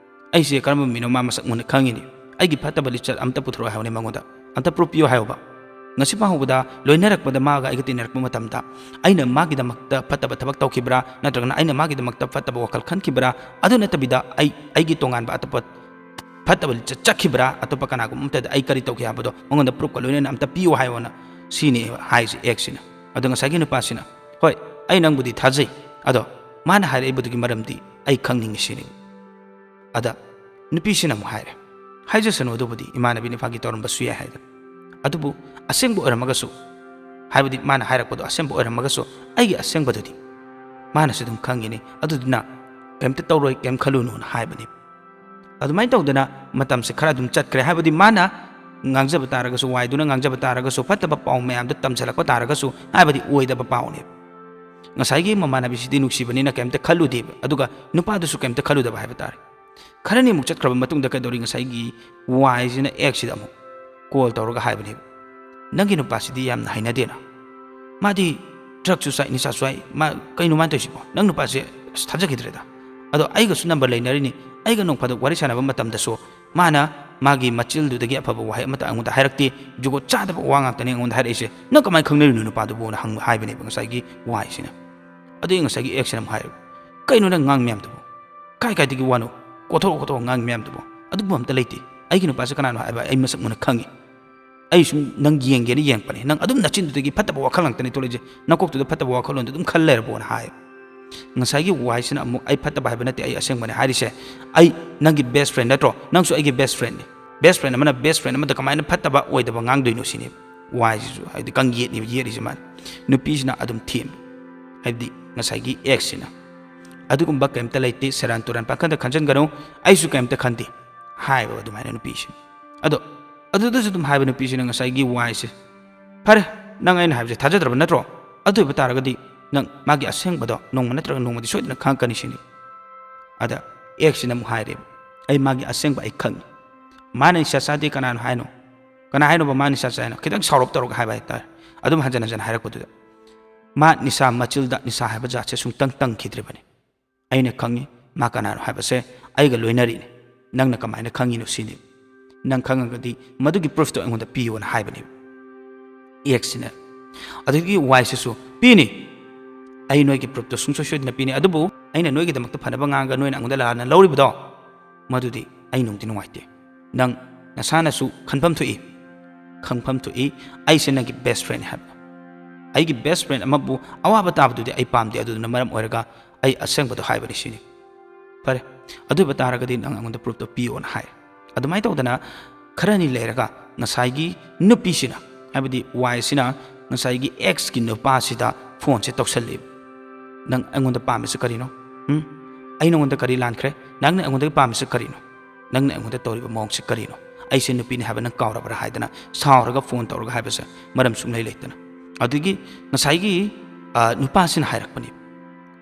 ꯑꯩꯁꯦ ꯀꯔꯝꯕ ꯃꯤꯅꯣ ꯃꯥ ꯃꯁꯛ ꯃꯨꯟꯅ ꯈꯪꯉꯤꯅꯤ꯫ ꯑꯩꯒꯤ ꯐꯠꯇꯕ ꯂꯤꯆꯠ ꯑꯝꯇ ꯄꯨꯊꯣꯔꯛꯑꯣ ꯍꯥꯏꯕꯅꯦ ꯃꯉꯣꯟꯗ꯫ ꯑꯝꯇ ꯄ꯭ꯔꯨꯐ ꯄꯤꯌꯣ ꯍꯥꯏꯌꯣꯕ꯫ ꯉꯁꯤ ꯐꯥꯎꯕꯗ ꯂꯣꯏꯅꯔꯛꯄꯗ ꯃꯥꯒ ꯑꯩꯒ ꯇꯤꯟꯅꯔꯛꯄ ꯃꯇꯝꯗ ꯑꯩꯅ ꯃꯥꯒꯤꯗꯃꯛꯇ ꯐꯠꯇꯕ ꯊꯕꯛ ꯇꯧꯈꯤꯕ꯭ꯔꯥ, ꯅꯠꯇ꯭ꯔꯒꯅ ꯑꯩꯅ ꯃꯥꯒꯤꯗꯃꯛꯇ ꯐꯠꯇꯕ ꯋꯥꯈꯜ ꯈꯟꯈꯤꯕ꯭ꯔꯥ? ꯑꯗꯨ ꯅꯠꯇꯕꯤꯗ ꯑꯩ, ꯑꯩꯒꯤ ꯇꯣꯉꯥꯟꯕ ꯑꯇꯣꯞꯄ ꯐꯠꯇꯕ ꯂꯤꯆꯠ ꯆꯠꯈꯤꯕ꯭ꯔꯥ? ꯑꯇꯣꯞꯄ ꯀꯅꯥꯒꯨꯝꯕ ꯑꯃꯠꯇꯗ ꯑꯩ ꯀꯔꯤ ꯇꯧꯈꯤ ꯍꯥꯏꯕꯗꯣ ꯃꯉꯣꯟꯗ ꯄ꯭ꯔꯨꯐꯀ ꯂꯣꯏꯅꯅ ꯑꯝꯇ ꯄꯤꯌꯨ ꯍꯥꯏꯌꯣꯅ" ꯁꯤꯅꯤ ꯍꯥꯏꯁꯦ ꯑꯦꯛꯁꯁꯤꯅ꯫ ꯑꯗꯣ ꯉꯁꯥꯏꯒꯤ ꯅꯨꯄꯥꯁꯤꯅ, "ꯍꯣꯏ, ꯑꯩ ꯅꯪꯕꯨꯗꯤ ꯊꯥꯖꯩ, ꯑꯗꯣ ꯃꯥꯅ ꯍꯥꯏꯔꯛꯏꯕꯗꯨꯒꯤ ꯃꯔꯝꯗꯤ ꯑꯩ ꯈꯪꯅꯤꯡꯉꯤ" ꯁꯤꯅꯤ꯫ ꯑꯗ ꯅꯨꯄꯤꯁꯤꯅ ꯑꯃꯨꯛ ꯍꯥꯏꯔꯦ, "ꯍꯥꯏꯖꯁꯅꯨ, ꯑꯗꯨꯕꯨꯗꯤ ꯏꯃꯥꯟꯅꯕꯤꯅ ꯐꯥꯒꯤ ꯇꯧꯔꯝꯕꯁꯨ ꯌꯥꯏ" ꯍꯥꯏꯗꯅ꯫ "ꯑꯗꯨꯕꯨ ꯑꯁꯦꯡꯕ ꯑꯣꯏꯔꯝꯃꯒꯁꯨ, ꯍꯥꯏꯕꯗꯤ ꯃꯥꯅ ꯍꯥꯏꯔꯛꯄꯗꯣ ꯑꯁꯦꯡꯕ ꯑꯣꯏꯔꯝꯃꯒꯁꯨ, ꯑꯩꯒꯤ ꯑꯁꯦꯡꯕꯗꯨꯗꯤ ꯃꯥꯅꯁꯨ ꯑꯗꯨꯝ ꯈꯪꯉꯤꯅꯤ꯫ ꯑꯗꯨꯗꯨꯅ ꯀꯩꯝꯇ ꯇꯧꯔꯣꯏ, ꯀꯩꯝ ꯈꯜꯂꯨꯅꯨꯅ ꯍꯥꯏꯕꯅꯤ꯫ ꯑꯗꯨꯃꯥꯏꯅ ꯇꯧꯗꯅ ꯃꯇꯝꯁꯦ ꯈꯔ ꯑꯗꯨꯝ ꯆꯠꯈ꯭ꯔꯦ꯫ ꯍꯥꯏꯕꯗꯤ ꯃꯥꯅ ꯉꯥꯡꯖꯕ ꯇꯥꯔꯒꯁꯨ, ꯋꯥꯏꯗꯨꯅ ꯉꯥꯡꯖꯕ ꯇꯥꯔꯒꯁꯨ, ꯐꯠꯇꯕ ꯄꯥꯎ ꯃꯌꯥꯝꯗꯣ ꯇꯝꯁꯤꯜꯂꯛꯄ ꯇꯥꯔꯒꯁꯨ, ꯍꯥꯏꯕꯗꯤ ꯑꯣꯏꯗꯕ ꯄꯥꯎꯅꯦꯕ꯫ ꯉꯁꯥꯏꯒꯤ ꯃꯃꯥꯟꯅꯕꯤꯁꯤꯗꯤ ꯅꯨꯡꯁꯤꯕꯅꯤꯅ ꯀꯩꯝꯇ ꯈꯜꯂꯨꯗꯦꯕ, ꯑꯗꯨꯒ ꯅꯨꯄꯥꯗꯨꯁꯨ ꯀꯩꯝꯇ ꯈꯜꯂꯨꯗꯕ ꯍꯥꯏꯕ ꯇꯥꯔꯦ꯫ ꯈꯔꯅꯤꯃꯨꯛ ꯆꯠꯈ꯭ꯔꯕ ꯃꯇꯨꯡꯗ ꯀꯩꯗꯧꯔꯤ? ꯉꯁꯥꯏꯒꯤ ꯋꯥꯏꯁꯤꯅ ꯑꯦꯛꯁꯁꯤꯗ ꯑꯃꯨꯛ ꯀꯣꯜ ꯇꯧꯔꯒ ꯍꯥꯏꯕꯅꯦꯕ, "ꯅꯪꯒꯤ ꯅꯨꯄꯥꯁꯤꯗꯤ ꯌꯥꯝꯅ ꯍꯩꯅꯗꯦꯅ, ꯃꯥꯗꯤ ꯗ꯭ꯔꯛꯁꯨ ꯆꯥꯏ, ꯅꯤꯁꯥ ꯆꯥꯏ, ꯃꯥ ꯀꯩꯅꯣ ꯃꯥꯅ ꯇꯧꯔꯤꯁꯤꯕꯣ? ꯅꯪ ꯅꯨꯄꯥꯁꯦ ꯑꯁ ꯊꯥꯖꯈꯤꯗ꯭ꯔꯦꯗ꯫ ꯑꯗꯣ ꯑꯩꯒꯁꯨ ꯅꯝꯕꯔ ꯂꯩꯅꯔꯤꯅꯤ, ꯑꯩꯒ ꯅꯣꯡ ꯐꯥꯗꯣꯛ ꯋꯥꯔꯤ ꯁꯥꯟꯅꯕ ꯃꯇꯝꯗꯁꯨ ꯃꯥꯅ ꯃꯥꯒꯤ ꯃꯆꯤꯜꯗꯨꯗꯒꯤ ꯑꯐꯕ ꯋꯥꯍꯩ ꯑꯃꯇ ꯑꯩꯉꯣꯟꯗ ꯍꯥꯏꯔꯛꯇꯦ, ꯖꯨꯒꯣꯠ ꯆꯥꯗꯕ ꯋꯥ ꯉꯥꯛꯇꯅꯦ ꯑꯩꯉꯣꯟꯗ ꯍꯥꯏꯔꯛꯏꯁꯦ꯫ ꯅꯪ ꯀꯃꯥꯏꯅ ꯈꯪꯅꯔꯤꯅꯣ ꯅꯨꯄꯥꯗꯨꯕꯨꯅ?" ꯍꯪ-, ꯍꯥꯏꯕꯅꯦꯕ ꯉꯁꯥꯏꯒꯤ ꯋꯥꯏꯁꯤꯅ꯫ ꯑꯗꯨꯒꯤ ꯉꯁꯥꯏꯒꯤ ꯑꯦꯛꯁꯤꯅ ꯑꯃꯨꯛ ꯍꯥꯏꯔꯦꯕ, "ꯀꯩꯅꯣ ꯅꯪ ꯉꯥꯡ ꯃꯌꯥꯝꯗꯨꯕꯨ? ꯀꯥꯏ ꯀꯥꯏꯗꯒꯤ ꯋꯥꯅꯣ? ꯀꯣꯊꯣꯔꯛꯑꯣ, ꯀꯣꯊꯣꯔꯛꯑꯣ, ꯉꯥꯡ ꯃꯌꯥꯝꯗꯨꯕꯨ꯫ ꯑꯗꯨꯕꯨ ꯑꯝꯇ ꯂꯩꯇꯦ꯫ ꯑꯩꯒꯤ ꯅꯨꯄꯥꯁꯦ ꯀꯅꯥꯅꯣ ꯍꯥꯏꯕ ꯑꯩ ꯃꯁꯛ ꯃꯨꯟꯅ ꯈꯪꯉꯤ꯫ ꯑꯩ ꯁꯨꯝ ꯅꯪ ꯌꯦꯡꯒꯦꯅ ꯌꯦꯡꯉꯛꯄꯅꯦ꯫ ꯅꯪ ꯑꯗꯨꯝ ꯅꯆꯤꯟꯗꯨꯗꯒꯤ ꯐꯠꯇꯕ ꯋꯥꯈꯜ ꯉꯥꯛꯇꯅꯦ ꯊꯣꯛꯂꯛꯏꯁꯦ꯫ ꯅꯀꯣꯛꯇꯨꯗ ꯐꯠꯇꯕ ꯋꯥꯈꯜꯂꯣꯟꯗꯣ ꯑꯗꯨꯝ ꯈꯜ ꯂꯩꯔꯕꯣꯅ" ꯍꯥꯏ꯫ ꯉꯁꯥꯏꯒꯤ ꯋꯥꯏꯁꯤꯅ ꯑꯃꯨꯛ "ꯑꯩ ꯐꯠꯇꯕ ꯍꯥꯏꯕ ꯅꯠꯇꯦ, ꯑꯩ ꯑꯁꯦꯡꯕꯅꯦ ꯍꯥꯏꯔꯤꯁꯦ꯫ ꯑꯩ ꯅꯪꯒꯤ best friend ꯅꯠꯇ꯭ꯔꯣ? ꯅꯪꯁꯨ ꯑꯩꯒꯤ best friendꯅꯤ꯫ Best friend ꯑꯃꯅ best friend ꯑꯃꯗ ꯀꯃꯥꯏꯅ ꯐꯠꯇꯕ ꯑꯣꯏꯗꯕ ꯉꯥꯡꯗꯣꯏꯅꯣ?" ꯁꯤꯅꯦꯕ ꯋꯥꯏꯁꯤꯁꯨ, ꯍꯥꯏꯗꯤ ꯀꯪꯌꯦꯠꯅꯦꯕ ꯌꯦꯠꯂꯤꯁꯦ ꯃꯥꯅ꯫ ꯅꯨꯄꯤꯁꯤꯅ ꯑꯗꯨꯝ ꯊꯦꯝꯕ, ꯍꯥꯏꯕꯗꯤ ꯉꯁꯥꯏꯒꯤ ꯑꯦꯛꯁꯁꯤꯅ, "ꯑꯗꯨꯒꯨꯝꯕ ꯀꯩꯝꯇ ꯂꯩꯇꯦ, ꯁꯦꯔꯥꯟ ꯇꯨꯔꯥꯟ ꯄꯥꯈꯟꯗ ꯈꯟꯖꯟꯒꯅꯨ, ꯑꯩꯁꯨ ꯀꯩꯝꯇ ꯈꯟꯗꯦ" ꯍꯥꯏꯕ ꯑꯗꯨꯃꯥꯏꯅ ꯅꯨꯄꯤꯁꯤꯅ꯫ ꯑꯗꯣ ꯑꯗꯨꯗꯁꯨ ꯑꯗꯨꯝ ꯍꯥꯏꯕ ꯅꯨꯄꯤꯁꯤꯅ ꯉꯁꯥꯏꯒꯤ ꯋꯥꯏꯁꯦ, "ꯐꯔꯦ, ꯅꯪ ꯑꯩꯅ ꯍꯥꯏꯕꯁꯦ ꯊꯥꯖꯗ꯭ꯔꯕ ꯅꯠꯇ꯭ꯔꯣ? ꯑꯗꯨ ꯑꯣꯏꯕ ꯇꯥꯔꯒꯗꯤ ꯅꯪ ꯃꯥꯒꯤ ꯑꯁꯦꯡꯕꯗꯣ ꯅꯣꯡꯃ ꯅꯠꯇ꯭ꯔꯒ ꯅꯣꯡꯃꯗꯤ ꯁꯣꯏꯗꯅ ꯈꯪꯉꯛꯀꯅꯤ" ꯁꯤꯅꯤ꯫ ꯑꯗ ꯑꯦꯛꯁꯁꯤꯅ ꯑꯃꯨꯛ ꯍꯥꯏꯔꯦꯕ, "ꯑꯩ ꯃꯥꯒꯤ ꯑꯁꯦꯡꯕ ꯑꯩ ꯈꯪꯉꯤ꯫ ꯃꯥꯅ ꯅꯤꯁꯥ ꯆꯥꯗꯦ ꯀꯅꯥꯅꯣ ꯍꯥꯏꯅꯣ? ꯀꯅꯥ ꯍꯥꯏꯅꯣꯕ ꯃꯥ ꯅꯤꯁꯥ ꯆꯥꯏꯅꯣ?" ꯈꯤꯇꯪ ꯁꯥꯎꯔꯞ ꯇꯧꯔꯒ ꯍꯥꯏꯕ ꯍꯥꯏꯇꯥꯔꯦ꯫ ꯑꯗꯨꯝ ꯍꯟꯖꯟ ꯍꯟꯖꯟ ꯍꯥꯏꯔꯛꯄꯗꯨꯗ, "ꯃꯥ ꯅꯤꯁꯥ, ꯃꯆꯤꯜꯗ ꯅꯤꯁꯥ ꯍꯥꯏꯕ ꯖꯥꯠꯁꯦ ꯁꯨꯡꯇꯪ ꯇꯪꯈꯤꯗ꯭ꯔꯤꯕꯅꯤ꯫ ꯑꯩꯅ ꯈꯪꯉꯤ ꯃꯥ ꯀꯅꯥꯅꯣ ꯍꯥꯏꯕꯁꯦ, ꯑꯩꯒ ꯂꯣꯏꯅꯔꯤꯅꯤ꯫ ꯅꯪꯅ ꯀꯃꯥꯏꯅ ꯈꯪꯉꯤꯅꯣ ꯁꯤꯅꯤ꯫ ꯅꯪ ꯈꯪꯉꯒꯗꯤ ꯃꯗꯨꯒꯤ proofꯇꯣ ꯑꯩꯉꯣꯟꯗ ꯄꯤꯌꯣꯅ" ꯍꯥꯏꯕꯅꯦꯕ ꯑꯦꯛꯁꯁꯤꯅ꯫ ꯑꯗꯨꯗꯒꯤ ꯋꯥꯏꯁꯤꯁꯨ, "ꯄꯤꯅꯤ, ꯑꯩ ꯅꯣꯏꯒꯤ proofꯇꯣ ꯁꯨꯡꯁꯣꯏ ꯁꯣꯏꯗꯅ ꯄꯤꯅꯤ, ꯑꯗꯨꯕꯨ ꯑꯩꯅ ꯅꯣꯏꯒꯤꯗꯃꯛꯇ ꯐꯅꯕ ꯉꯥꯡꯉꯒ ꯅꯣꯏꯅ ꯑꯩꯉꯣꯟꯗ ꯂꯥꯟꯅ ꯂꯧꯔꯤꯕꯗꯣ, ꯃꯗꯨꯗꯤ ꯑꯩ ꯅꯨꯡꯗꯤ ꯅꯨꯡꯉꯥꯏꯇꯦ꯫ ꯅꯪ ꯅꯁꯥꯅꯁꯨ ꯈꯟꯐꯝ ꯊꯣꯛꯏ, ꯈꯪꯐꯝ ꯊꯣꯛꯏ, ꯑꯩꯁꯦ ꯅꯪꯒꯤ best friendꯅꯤ ꯍꯥꯏꯕ꯫ ꯑꯩꯒꯤ best friend ꯑꯃꯕꯨ ꯑꯋꯥꯕ ꯇꯥꯕꯗꯨꯗꯤ ꯑꯩ ꯄꯥꯝꯗꯦ, ꯑꯗꯨꯗꯨꯅ ꯃꯔꯝ ꯑꯣꯏꯔꯒ ꯑꯩ ꯑꯁꯦꯡꯕꯗꯣ ꯍꯥꯏꯕꯅꯤ" ꯁꯤꯅꯤ꯫ "ꯐꯔꯦ, ꯑꯗꯨ ꯑꯣꯏꯕ ꯇꯥꯔꯒꯗꯤ ꯅꯪ ꯑꯩꯉꯣꯟꯗ proofꯇꯣ ꯄꯤꯌꯣꯅ" ꯍꯥꯏ꯫ ꯑꯗꯨꯃꯥꯏꯅ ꯇꯧꯗꯅ ꯈꯔꯅꯤ ꯂꯩꯔꯒ ꯉꯁꯥꯏꯒꯤ ꯅꯨꯄꯤꯁꯤꯅ, ꯍꯥꯏꯕꯗꯤ ꯋꯥꯏꯁꯤꯅ ꯉꯁꯥꯏꯒꯤ ꯑꯦꯛꯁꯀꯤ ꯅꯨꯄꯥꯁꯤꯗ ꯐꯣꯟꯁꯦ ꯇꯧꯁꯜꯂꯦꯕ꯫ "ꯅꯪ ꯑꯩꯉꯣꯟꯗ ꯄꯥꯝꯃꯤꯁꯦ ꯀꯔꯤꯅꯣ? ꯎꯝ? ꯑꯩ ꯅꯉꯣꯟꯗ ꯀꯔꯤ ꯂꯥꯟꯈ꯭ꯔꯦ? ꯅꯪꯅ ꯑꯩꯉꯣꯟꯗꯒꯤ ꯄꯥꯝꯃꯤꯁꯦ ꯀꯔꯤꯅꯣ? ꯅꯪꯅ ꯑꯩꯉꯣꯟꯗ ꯇꯧꯔꯤꯕ ꯃꯑꯣꯡꯁꯦ ꯀꯔꯤꯅꯣ? ꯑꯩꯁꯦ ꯅꯨꯄꯤꯅꯤ ꯍꯥꯏꯕ ꯅꯪ ꯀꯥꯎꯔꯕ꯭ꯔꯥ?" ꯍꯥꯏꯗꯅ ꯁꯥꯎꯔꯒ ꯐꯣꯟ ꯇꯧꯔꯒ ꯍꯥꯏꯕꯁꯦ ꯃꯔꯝ ꯁꯨꯡꯂꯩ ꯂꯩꯇꯅ꯫ ꯑꯗꯨꯗꯒꯤ ꯉꯁꯥꯏꯒꯤ, ꯑ, ꯅꯨꯄꯥꯁꯤꯅ ꯍꯥꯏꯔꯛꯄꯅꯦ,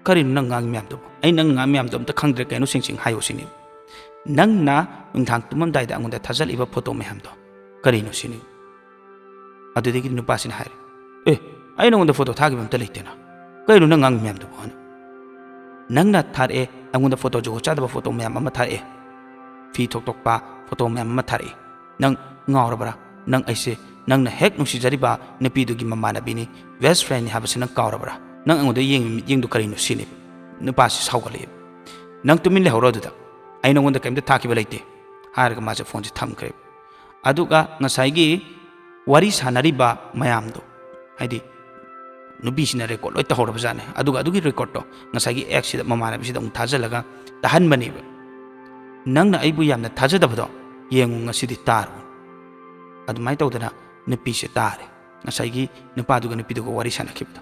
"ꯀꯔꯤꯅꯣ ꯅꯪ ꯉꯥꯡꯉꯤ ꯃꯌꯥꯝꯗꯨꯕꯨ? ꯑꯩ ꯅꯪ ꯉꯥꯡꯉꯤ ꯃꯌꯥꯝꯗꯣ ꯑꯝꯇ ꯈꯪꯗ꯭ꯔꯦ, ꯀꯩꯅꯣ ꯁꯤꯡ ꯁꯤꯡ ꯍꯥꯏꯌꯣ" ꯁꯤꯅꯤ꯫ "ꯅꯪꯅ ꯅꯨꯡꯗꯥꯡ ꯇꯨꯝꯃꯝꯗꯥꯏꯗ ꯑꯩꯉꯣꯟꯗ ꯊꯥꯖꯜꯂꯛꯏꯕ ꯐꯣꯇꯣ ꯃꯌꯥꯝꯗꯣ ꯀꯔꯤꯅꯣ?" ꯁꯤꯅꯤ꯫ ꯑꯗꯨꯗꯒꯤ ꯅꯨꯄꯥꯁꯤꯅ ꯍꯥꯏꯔꯦ, "ꯑꯦ, ꯑꯩ ꯅꯉꯣꯟꯗ ꯐꯣꯇꯣ ꯊꯥꯈꯤꯕ ꯑꯝꯇ ꯂꯩꯇꯦꯅ꯫ ꯀꯩꯅꯣ ꯅꯪ ꯉꯥꯡꯉꯤ ꯃꯌꯥꯝꯗꯨꯕꯨ?" ꯍꯥꯏꯅ꯫ "ꯅꯪꯅ ꯊꯥꯔꯛꯑꯦ, ꯑꯩꯉꯣꯟꯗ ꯐꯣꯇꯣ ꯖꯨꯒꯣꯠ ꯆꯥꯗꯕ ꯐꯣꯇꯣ ꯃꯌꯥꯝ ꯑꯃ ꯊꯥꯔꯛꯑꯦ, ꯐꯤ ꯊꯣꯛ ꯊꯣꯛꯄ ꯐꯣꯇꯣ ꯃꯌꯥꯝ ꯑꯃ ꯊꯥꯔꯛꯑꯦ꯫ ꯅꯪ ꯉꯥꯎꯔꯕ꯭ꯔꯥ? ꯅꯪ ꯑꯩꯁꯦ ꯅꯪꯅ ꯍꯦꯛ ꯅꯨꯡꯁꯤꯖꯔꯤꯕ ꯅꯨꯄꯤꯗꯨꯒꯤ ꯃꯃꯥꯟꯅꯕꯤꯅꯤ, best friendꯅꯤ ꯍꯥꯏꯕꯁꯦ ꯅꯪ ꯀꯥꯎꯔꯕ꯭ꯔꯥ? ꯅꯪ ꯑꯩꯉꯣꯟꯗ ꯌꯦꯡꯉꯤ ꯃꯤꯠꯌꯦꯡꯗꯨ ꯀꯔꯤꯅꯣ?" ꯁꯤꯅꯤ꯫ ꯅꯨꯄꯥꯁꯤ ꯁꯥꯎꯒꯠꯂꯛꯑꯦ꯫ "ꯅꯪ ꯇꯨꯃꯤꯟ ꯂꯩꯍꯧꯔꯣ ꯑꯗꯨꯗ꯫ ꯑꯩ ꯅꯉꯣꯟꯗ ꯀꯔꯤꯝꯇ ꯊꯥꯈꯤꯕ ꯂꯩꯇꯦ" ꯍꯥꯏꯔꯒ ꯃꯥꯁꯦ ꯐꯣꯟꯁꯦ ꯊꯝꯈ꯭ꯔꯦ꯫ ꯑꯗꯨꯒ ꯉꯁꯥꯏꯒꯤ ꯋꯥꯔꯤ ꯁꯥꯟꯅꯔꯤꯕ ꯃꯌꯥꯝꯗꯣ, ꯍꯥꯏꯗꯤ ꯅꯨꯄꯤꯁꯤꯅ record ꯂꯣꯏ ꯇꯧꯍꯧꯔꯕ ꯖꯥꯠꯅꯦ꯫ ꯑꯗꯨꯒ ꯑꯗꯨꯒꯤ recordꯇꯣ ꯉꯁꯥꯏꯒꯤ exꯁꯤꯗ, ꯃꯃꯥꯟꯅꯕꯤꯁꯤꯗ ꯑꯃꯨꯛ ꯊꯥꯖꯤꯜꯂꯒ ꯇꯥꯍꯟꯕꯅꯦꯕ꯫ "ꯅꯪꯅ ꯑꯩꯕꯨ ꯌꯥꯝꯅ ꯊꯥꯖꯗꯕꯗꯣ ꯌꯦꯡꯉꯨ, ꯉꯁꯤꯗꯤ ꯇꯥꯔꯣ"꯫ ꯑꯗꯨꯃꯥꯏꯅ ꯇꯧꯗꯅ ꯅꯨꯄꯤꯁꯦ ꯇꯥꯔꯦ, ꯉꯁꯥꯏꯒꯤ ꯅꯨꯄꯥꯗꯨꯒ ꯅꯨꯄꯤꯗꯨꯒ ꯋꯥꯔꯤ ꯁꯥꯟꯅꯈꯤꯕꯗꯣ꯫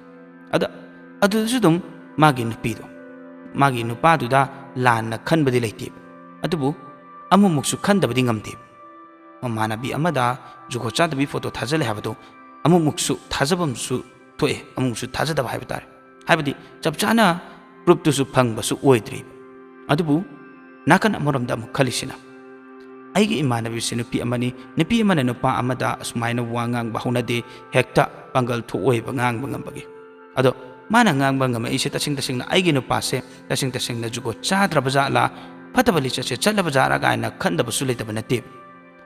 ꯑꯗ ꯑꯗꯨꯗꯁꯨ ꯑꯗꯨꯝ ꯃꯥꯒꯤ ꯅꯨꯄꯤꯗꯣ, ꯃꯥꯒꯤ ꯅꯨꯄꯥꯗꯨꯗ ꯂꯥꯟꯅ ꯈꯟꯕꯗꯤ ꯂꯩꯇꯦꯕ, ꯑꯗꯨꯕꯨ ꯑꯃꯨꯛꯃꯨꯛꯁꯨ ꯈꯟꯗꯕꯗꯤ ꯉꯝꯗꯦꯕ꯫ ꯃꯃꯥꯟꯅꯕꯤ ꯑꯃꯗ ꯖꯨꯒꯣꯠ ꯆꯥꯗꯕꯤ ꯐꯣꯇꯣ ꯊꯥꯖꯤꯜꯂꯦ ꯍꯥꯏꯕꯗꯣ ꯑꯃꯨꯛꯃꯨꯛꯁꯨ ꯊꯥꯖꯐꯝꯁꯨ ꯊꯣꯛꯑꯦ, ꯑꯃꯨꯛꯃꯨꯛꯁꯨ ꯊꯥꯖꯗꯕ ꯍꯥꯏꯕ ꯇꯥꯔꯦ꯫ ꯍꯥꯏꯕꯗꯤ ꯆꯞ ꯆꯥꯅ proofꯇꯨꯁꯨ ꯐꯪꯕꯁꯨ ꯑꯣꯏꯗ꯭ꯔꯤꯕ꯫ ꯑꯗꯨꯕꯨ ꯅꯥꯀꯟ ꯑꯃꯔꯣꯝꯗ ꯑꯃꯨꯛ ꯈꯜꯂꯤꯁꯤꯅ, ꯑꯩꯒꯤ ꯏꯃꯥꯟꯅꯕꯤꯁꯤ ꯅꯨꯄꯤ ꯑꯃꯅꯤ, ꯅꯨꯄꯤ ꯑꯃꯅ ꯅꯨꯄꯥ ꯑꯃꯗ ꯑꯁꯨꯃꯥꯏꯅ ꯋꯥ ꯉꯥꯡꯕ ꯍꯧꯅꯗꯦ, ꯍꯦꯛꯇ ꯄꯥꯡꯒꯜ ꯊꯣꯛꯑꯣꯏꯕ ꯉꯥꯡꯕ ꯉꯝꯕꯒꯤ꯫ ꯑꯗꯣ ꯃꯥꯅ ꯉꯥꯡꯕ ꯉꯝꯃꯛꯏꯁꯦ ꯇꯁꯦꯡ ꯇꯁꯦꯡꯅ ꯑꯩꯒꯤ ꯅꯨꯄꯥꯁꯦ ꯇꯁꯦꯡ ꯇꯁꯦꯡꯅ ꯖꯨꯒꯣꯠ ꯆꯥꯗ꯭ꯔꯕ ꯖꯥꯠꯂꯥ, ꯐꯠꯇꯕ ꯂꯤꯆꯠꯁꯦ ꯆꯠꯂꯕ ꯖꯥꯠꯂꯥ ꯀꯥꯏꯅ ꯈꯟꯗꯕꯁꯨ ꯂꯩꯇꯕ ꯅꯠꯇꯦꯕ꯫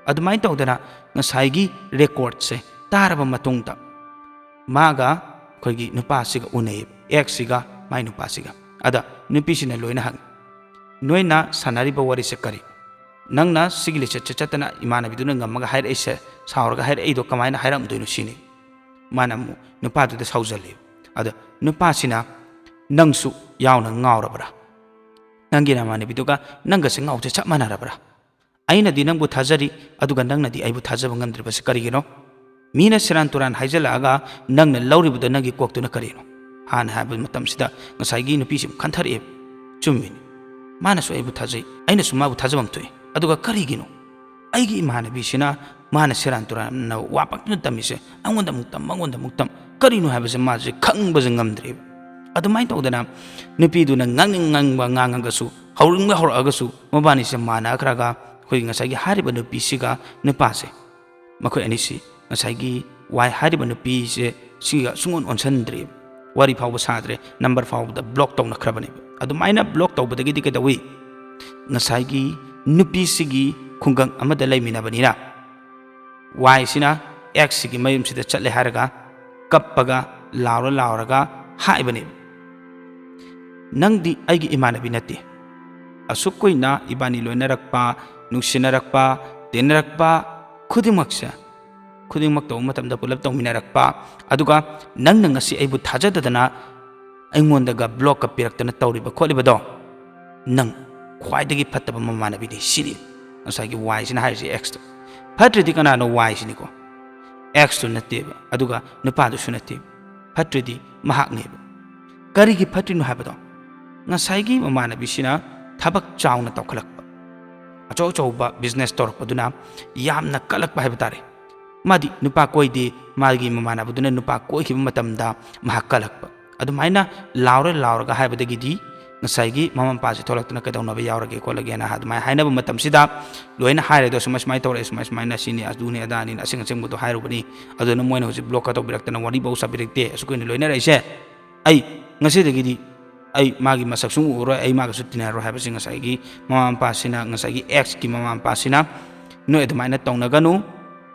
ꯑꯗꯨꯃꯥꯏꯅ ꯇꯧꯗꯅ ꯉꯁꯥꯏꯒꯤ recordꯁꯦ ꯇꯥꯔꯕ ꯃꯇꯨꯡꯗ ꯃꯥꯒ ꯑꯩꯈꯣꯏꯒꯤ ꯅꯨꯄꯥꯁꯤꯒ ꯎꯅꯩꯌꯦꯕ, exꯁꯤꯒ ꯃꯥꯏ ꯅꯨꯄꯥꯁꯤꯒ꯫ ꯑꯗ ꯅꯨꯄꯤꯁꯤꯅ ꯂꯣꯏꯅ ꯍꯪꯉꯤ, "ꯅꯣꯏꯅ ꯁꯥꯟꯅꯔꯤꯕ ꯋꯥꯔꯤꯁꯦ ꯀꯔꯤ? ꯅꯪꯅ ꯁꯤꯒꯤ ꯂꯤꯆꯠꯁꯦ ꯆꯠꯇꯅ ꯏꯃꯥꯟꯅꯕꯤꯗꯨꯅ ꯉꯝꯃꯒ ꯍꯥꯏꯔꯛꯏꯁꯦ, ꯁꯥꯎꯔꯒ ꯍꯥꯏꯔꯛꯏꯗꯣ ꯀꯃꯥꯏꯅ ꯍꯥꯏꯔꯛꯑꯝꯗꯣꯏꯅꯣ?" ꯁꯤꯅꯤ꯫ ꯃꯥꯅ ꯑꯃꯨꯛ ꯅꯨꯄꯥꯗꯨꯗ ꯁꯥꯎꯖꯜꯂꯤ꯫ ꯑꯗ ꯅꯨꯄꯥꯁꯤꯅ, "ꯅꯪꯁꯨ ꯌꯥꯎꯅ ꯉꯥꯎꯔꯕ꯭ꯔꯥ? ꯅꯪꯒꯤ ꯅꯃꯥꯟꯅꯕꯤꯗꯨꯒ ꯅꯪꯒꯁꯦ ꯉꯥꯎꯁꯦ ꯆꯞ ꯃꯥꯟꯅꯔꯕ꯭ꯔꯥ? ꯑꯩꯅꯗꯤ ꯅꯪꯕꯨ ꯊꯥꯖꯔꯤ, ꯑꯗꯨꯒ ꯅꯪꯅꯗꯤ ꯑꯩꯕꯨ ꯊꯥꯖꯕ ꯉꯝꯗ꯭ꯔꯤꯕꯁꯤ ꯀꯔꯤꯒꯤꯅꯣ? ꯃꯤꯅ ꯁꯦꯔꯥꯟ ꯇꯨꯔꯥꯟ ꯍꯥꯏꯖꯜꯂꯛꯑꯒ ꯅꯪꯅ ꯂꯧꯔꯤꯕꯗꯣ ꯅꯪꯒꯤ ꯀꯣꯛꯇꯨꯅ ꯀꯔꯤꯅꯣ?" ꯍꯥꯟꯅ ꯍꯥꯏꯕ ꯃꯇꯝꯁꯤꯗ ꯉꯁꯥꯏꯒꯤ ꯅꯨꯄꯤꯁꯤ ꯑꯃꯨꯛ ꯈꯟꯊꯔꯛꯑꯦꯕ꯫ "ꯆꯨꯝꯃꯤꯅꯤ, ꯃꯥꯅꯁꯨ ꯑꯩꯕꯨ ꯊꯥꯖꯩ, ꯑꯩꯅꯁꯨ ꯃꯥꯕꯨ ꯊꯥꯖꯐꯝ ꯊꯣꯛꯏ꯫ ꯑꯗꯨꯒ ꯀꯔꯤꯒꯤꯅꯣ ꯑꯩꯒꯤ ꯏꯃꯥꯟꯅꯕꯤꯁꯤꯅ ꯃꯥꯅ ꯁꯦꯔꯥꯟ ꯇꯨꯔꯥꯟꯅ ꯋꯥ ꯄꯪꯇꯝꯗ ꯇꯝꯃꯤꯁꯦ? ꯑꯩꯉꯣꯟꯗ ꯑꯃꯨꯛ ꯇꯝ, ꯃꯉꯣꯟꯗ ꯑꯃꯨꯛ ꯇꯝ, ꯀꯔꯤꯅꯣ ꯍꯥꯏꯕꯁꯦ ꯃꯥꯁꯦ ꯈꯪꯕꯁꯦ ꯉꯝꯗ꯭ꯔꯦꯕ꯫ ꯑꯗꯨꯃꯥꯏꯅ ꯇꯧꯗꯅ ꯅꯨꯄꯤꯗꯨꯅ ꯉꯥꯡꯅꯤꯡ ꯉꯥꯡꯕ ꯉꯥꯡꯉꯒꯁꯨ, ꯍꯧꯅꯤꯡꯕ ꯍꯧꯔꯛꯑꯒꯁꯨ, ꯃꯕꯥꯅꯤꯁꯦ ꯃꯥꯟꯅꯈ꯭ꯔꯒ ꯑꯩꯈꯣꯏꯒꯤ ꯉꯁꯥꯏꯒꯤ ꯍꯥꯏꯔꯤꯕ ꯅꯨꯄꯤꯁꯤꯒ ꯅꯨꯄꯥꯁꯦ, ꯃꯈꯣꯏ ꯑꯅꯤꯁꯤ ꯉꯁꯥꯏꯒꯤ ꯋꯥꯏ ꯍꯥꯏꯔꯤꯕ ꯅꯨꯄꯤꯁꯦ ꯁꯤꯒ ꯁꯨꯡꯑꯣꯟ ꯑꯣꯟꯁꯟꯗ꯭ꯔꯦꯕ꯫ ꯋꯥꯔꯤ ꯐꯥꯎꯕ ꯁꯥꯗ꯭ꯔꯦ, ꯅꯝꯕꯔ ꯐꯥꯎꯕꯗ ꯕ꯭ꯂꯣꯛ ꯇꯧꯅꯈ꯭ꯔꯕꯅꯦꯕ꯫ ꯑꯗꯨꯃꯥꯏꯅ ꯕ꯭ꯂꯣꯛ ꯇꯧꯕꯗꯒꯤꯗꯤ ꯀꯩꯗꯧꯏ? ꯉꯁꯥꯏꯒꯤ ꯅꯨꯄꯤꯁꯤꯒꯤ ꯈꯨꯡꯒꯪ ꯑꯃꯗ ꯂꯩꯃꯤꯟꯅꯕꯅꯤꯅ ꯋꯥꯏꯁꯤꯅ ꯑꯦꯛꯁꯁꯤꯒꯤ ꯃꯌꯨꯝꯁꯤꯗ ꯆꯠꯂꯦ ꯍꯥꯏꯔꯒ ꯀꯞꯄꯒ, ꯂꯥꯎꯔ ꯂꯥꯎꯔꯒ ꯍꯥꯏꯕꯅꯦꯕ, "ꯅꯪꯗꯤ ꯑꯩꯒꯤ ꯏꯃꯥꯟꯅꯕꯤ ꯅꯠꯇꯦ꯫ ꯑꯁꯨꯛ ꯀꯨꯏꯅ ꯏꯕꯥꯅꯤ ꯂꯣꯏꯅꯔꯛꯄ, ꯅꯨꯡꯁꯤꯅꯔꯛꯄ, ꯇꯤꯟꯅꯔꯛꯄ ꯈꯨꯗꯤꯡꯃꯛꯁꯦ, ꯈꯨꯗꯤꯡꯃꯛ ꯇꯧꯕ ꯃꯇꯝꯗ ꯄꯨꯂꯞ ꯇꯧꯃꯤꯟꯅꯔꯛꯄ, ꯑꯗꯨꯒ ꯅꯪꯅ ꯉꯁꯤ ꯑꯩꯕꯨ ꯊꯥꯖꯗꯗꯅ ꯑꯩꯉꯣꯟꯗꯒ ꯕ꯭ꯂꯣꯛꯀ ꯄꯤꯔꯛꯇꯅ ꯇꯧꯔꯤꯕ ꯈꯣꯠꯂꯤꯕꯗꯣ, ꯅꯪ ꯈ꯭ꯋꯥꯏꯗꯒꯤ ꯐꯠꯇꯕ ꯃꯃꯥꯟꯅꯕꯤꯅꯤ", ꯁꯤꯅꯤ ꯉꯁꯥꯏꯒꯤ ꯋꯥꯏꯁꯤꯅ ꯍꯥꯏꯔꯤꯁꯦ ꯑꯦꯛꯁꯇ꯫ ꯐꯠꯇ꯭ꯔꯤꯗꯤ ꯀꯅꯥꯅꯣ? ꯋꯥꯏꯁꯤꯅꯤꯀꯣ꯫ ꯑꯦꯛꯁꯇꯨ ꯅꯠꯇꯦꯕ, ꯑꯗꯨꯒ ꯅꯨꯄꯥꯗꯨꯁꯨ ꯅꯠꯇꯦꯕ꯫ ꯐꯠꯇ꯭ꯔꯤꯗꯤ ꯃꯍꯥꯛꯅꯦꯕ꯫ ꯀꯔꯤꯒꯤ ꯐꯠꯇ꯭ꯔꯤꯅꯣ ꯍꯥꯏꯕꯗꯣ, ꯉꯁꯥꯏꯒꯤ ꯃꯃꯥꯟꯅꯕꯤꯁꯤꯅ ꯊꯕꯛ ꯆꯥꯎꯅ ꯇꯧꯈꯠꯂꯛꯄ, ꯑꯆꯧ ꯑꯆꯧꯕ ꯕꯤꯖꯤꯅꯦꯁ ꯇꯧꯔꯛꯄꯗꯨꯅ ꯌꯥꯝꯅ ꯀꯜꯂꯛꯄ ꯍꯥꯏꯕ ꯇꯥꯔꯦ꯫ ꯃꯥꯗꯤ ꯅꯨꯄꯥ ꯀꯣꯏꯗꯦ, ꯃꯥꯒꯤ ꯃꯃꯥꯟꯅꯕꯗꯨꯅ ꯅꯨꯄꯥ ꯀꯣꯏꯈꯤꯕ ꯃꯇꯝꯗ ꯃꯍꯥꯛ ꯀꯜꯂꯛꯄ꯫ ꯑꯗꯨꯃꯥꯏꯅ ꯂꯥꯎꯔ ꯂꯥꯎꯔꯒ ꯍꯥꯏꯕꯗꯒꯤꯗꯤ ꯉꯁꯥꯏꯒꯤ ꯃꯃꯥ ꯃꯄꯥꯁꯦ ꯊꯣꯛꯂꯛꯇꯅ ꯀꯩꯗꯧꯅꯕ ꯌꯥꯎꯔꯒꯦ ꯈꯣꯠꯂꯒꯦꯅ ꯑꯗꯨꯃꯥꯏꯅ ꯍꯥꯏꯅꯕ ꯃꯇꯝꯁꯤꯗ ꯂꯣꯏꯅ ꯍꯥꯏꯔꯦ, "ꯑꯗꯣ ꯁꯨꯃꯥꯏ ꯁꯨꯃꯥꯏꯅ ꯇꯧꯔꯛꯑꯦ, ꯁꯨꯃꯥꯏ ꯁꯨꯃꯥꯏꯅ ꯁꯤꯅꯤ, ꯑꯗꯨꯅꯤ ꯑꯗꯥꯅꯤꯅ ꯑꯁꯦꯡ ꯑꯁꯦꯡꯕꯗꯣ ꯍꯥꯏꯔꯨꯕꯅꯤ꯫ ꯑꯗꯨꯅ ꯃꯣꯏꯅ ꯍꯧꯖꯤꯛ ꯕ꯭ꯂꯣꯛꯀ ꯇꯧꯕꯤꯔꯛꯇꯅ ꯋꯥꯔꯤꯐꯧ ꯁꯥꯕꯤꯔꯛꯇꯦ, ꯑꯁꯨꯛ ꯀꯨꯏꯅ ꯂꯣꯏꯅꯔꯛꯏꯁꯦ꯫ ꯑꯩ ꯉꯁꯤꯗꯒꯤꯗꯤ ꯑꯩ ꯃꯥꯒꯤ ꯃꯁꯛ ꯁꯨꯡꯎ ꯎꯔꯣꯏ, ꯑꯩ ꯃꯥꯒꯁꯨ ꯇꯤꯟꯅꯔꯣꯏ" ꯍꯥꯏꯕꯁꯤ ꯉꯁꯥꯏꯒꯤ ꯃꯃꯥ ꯃꯄꯥꯁꯤꯅ, ꯉꯁꯥꯏꯒꯤ ꯑꯦꯛꯁꯀꯤ ꯃꯃꯥ ꯃꯄꯥꯁꯤꯅ, "ꯅꯣꯏ ꯑꯗꯨꯃꯥꯏꯅ ꯇꯧꯅꯒꯅꯨ,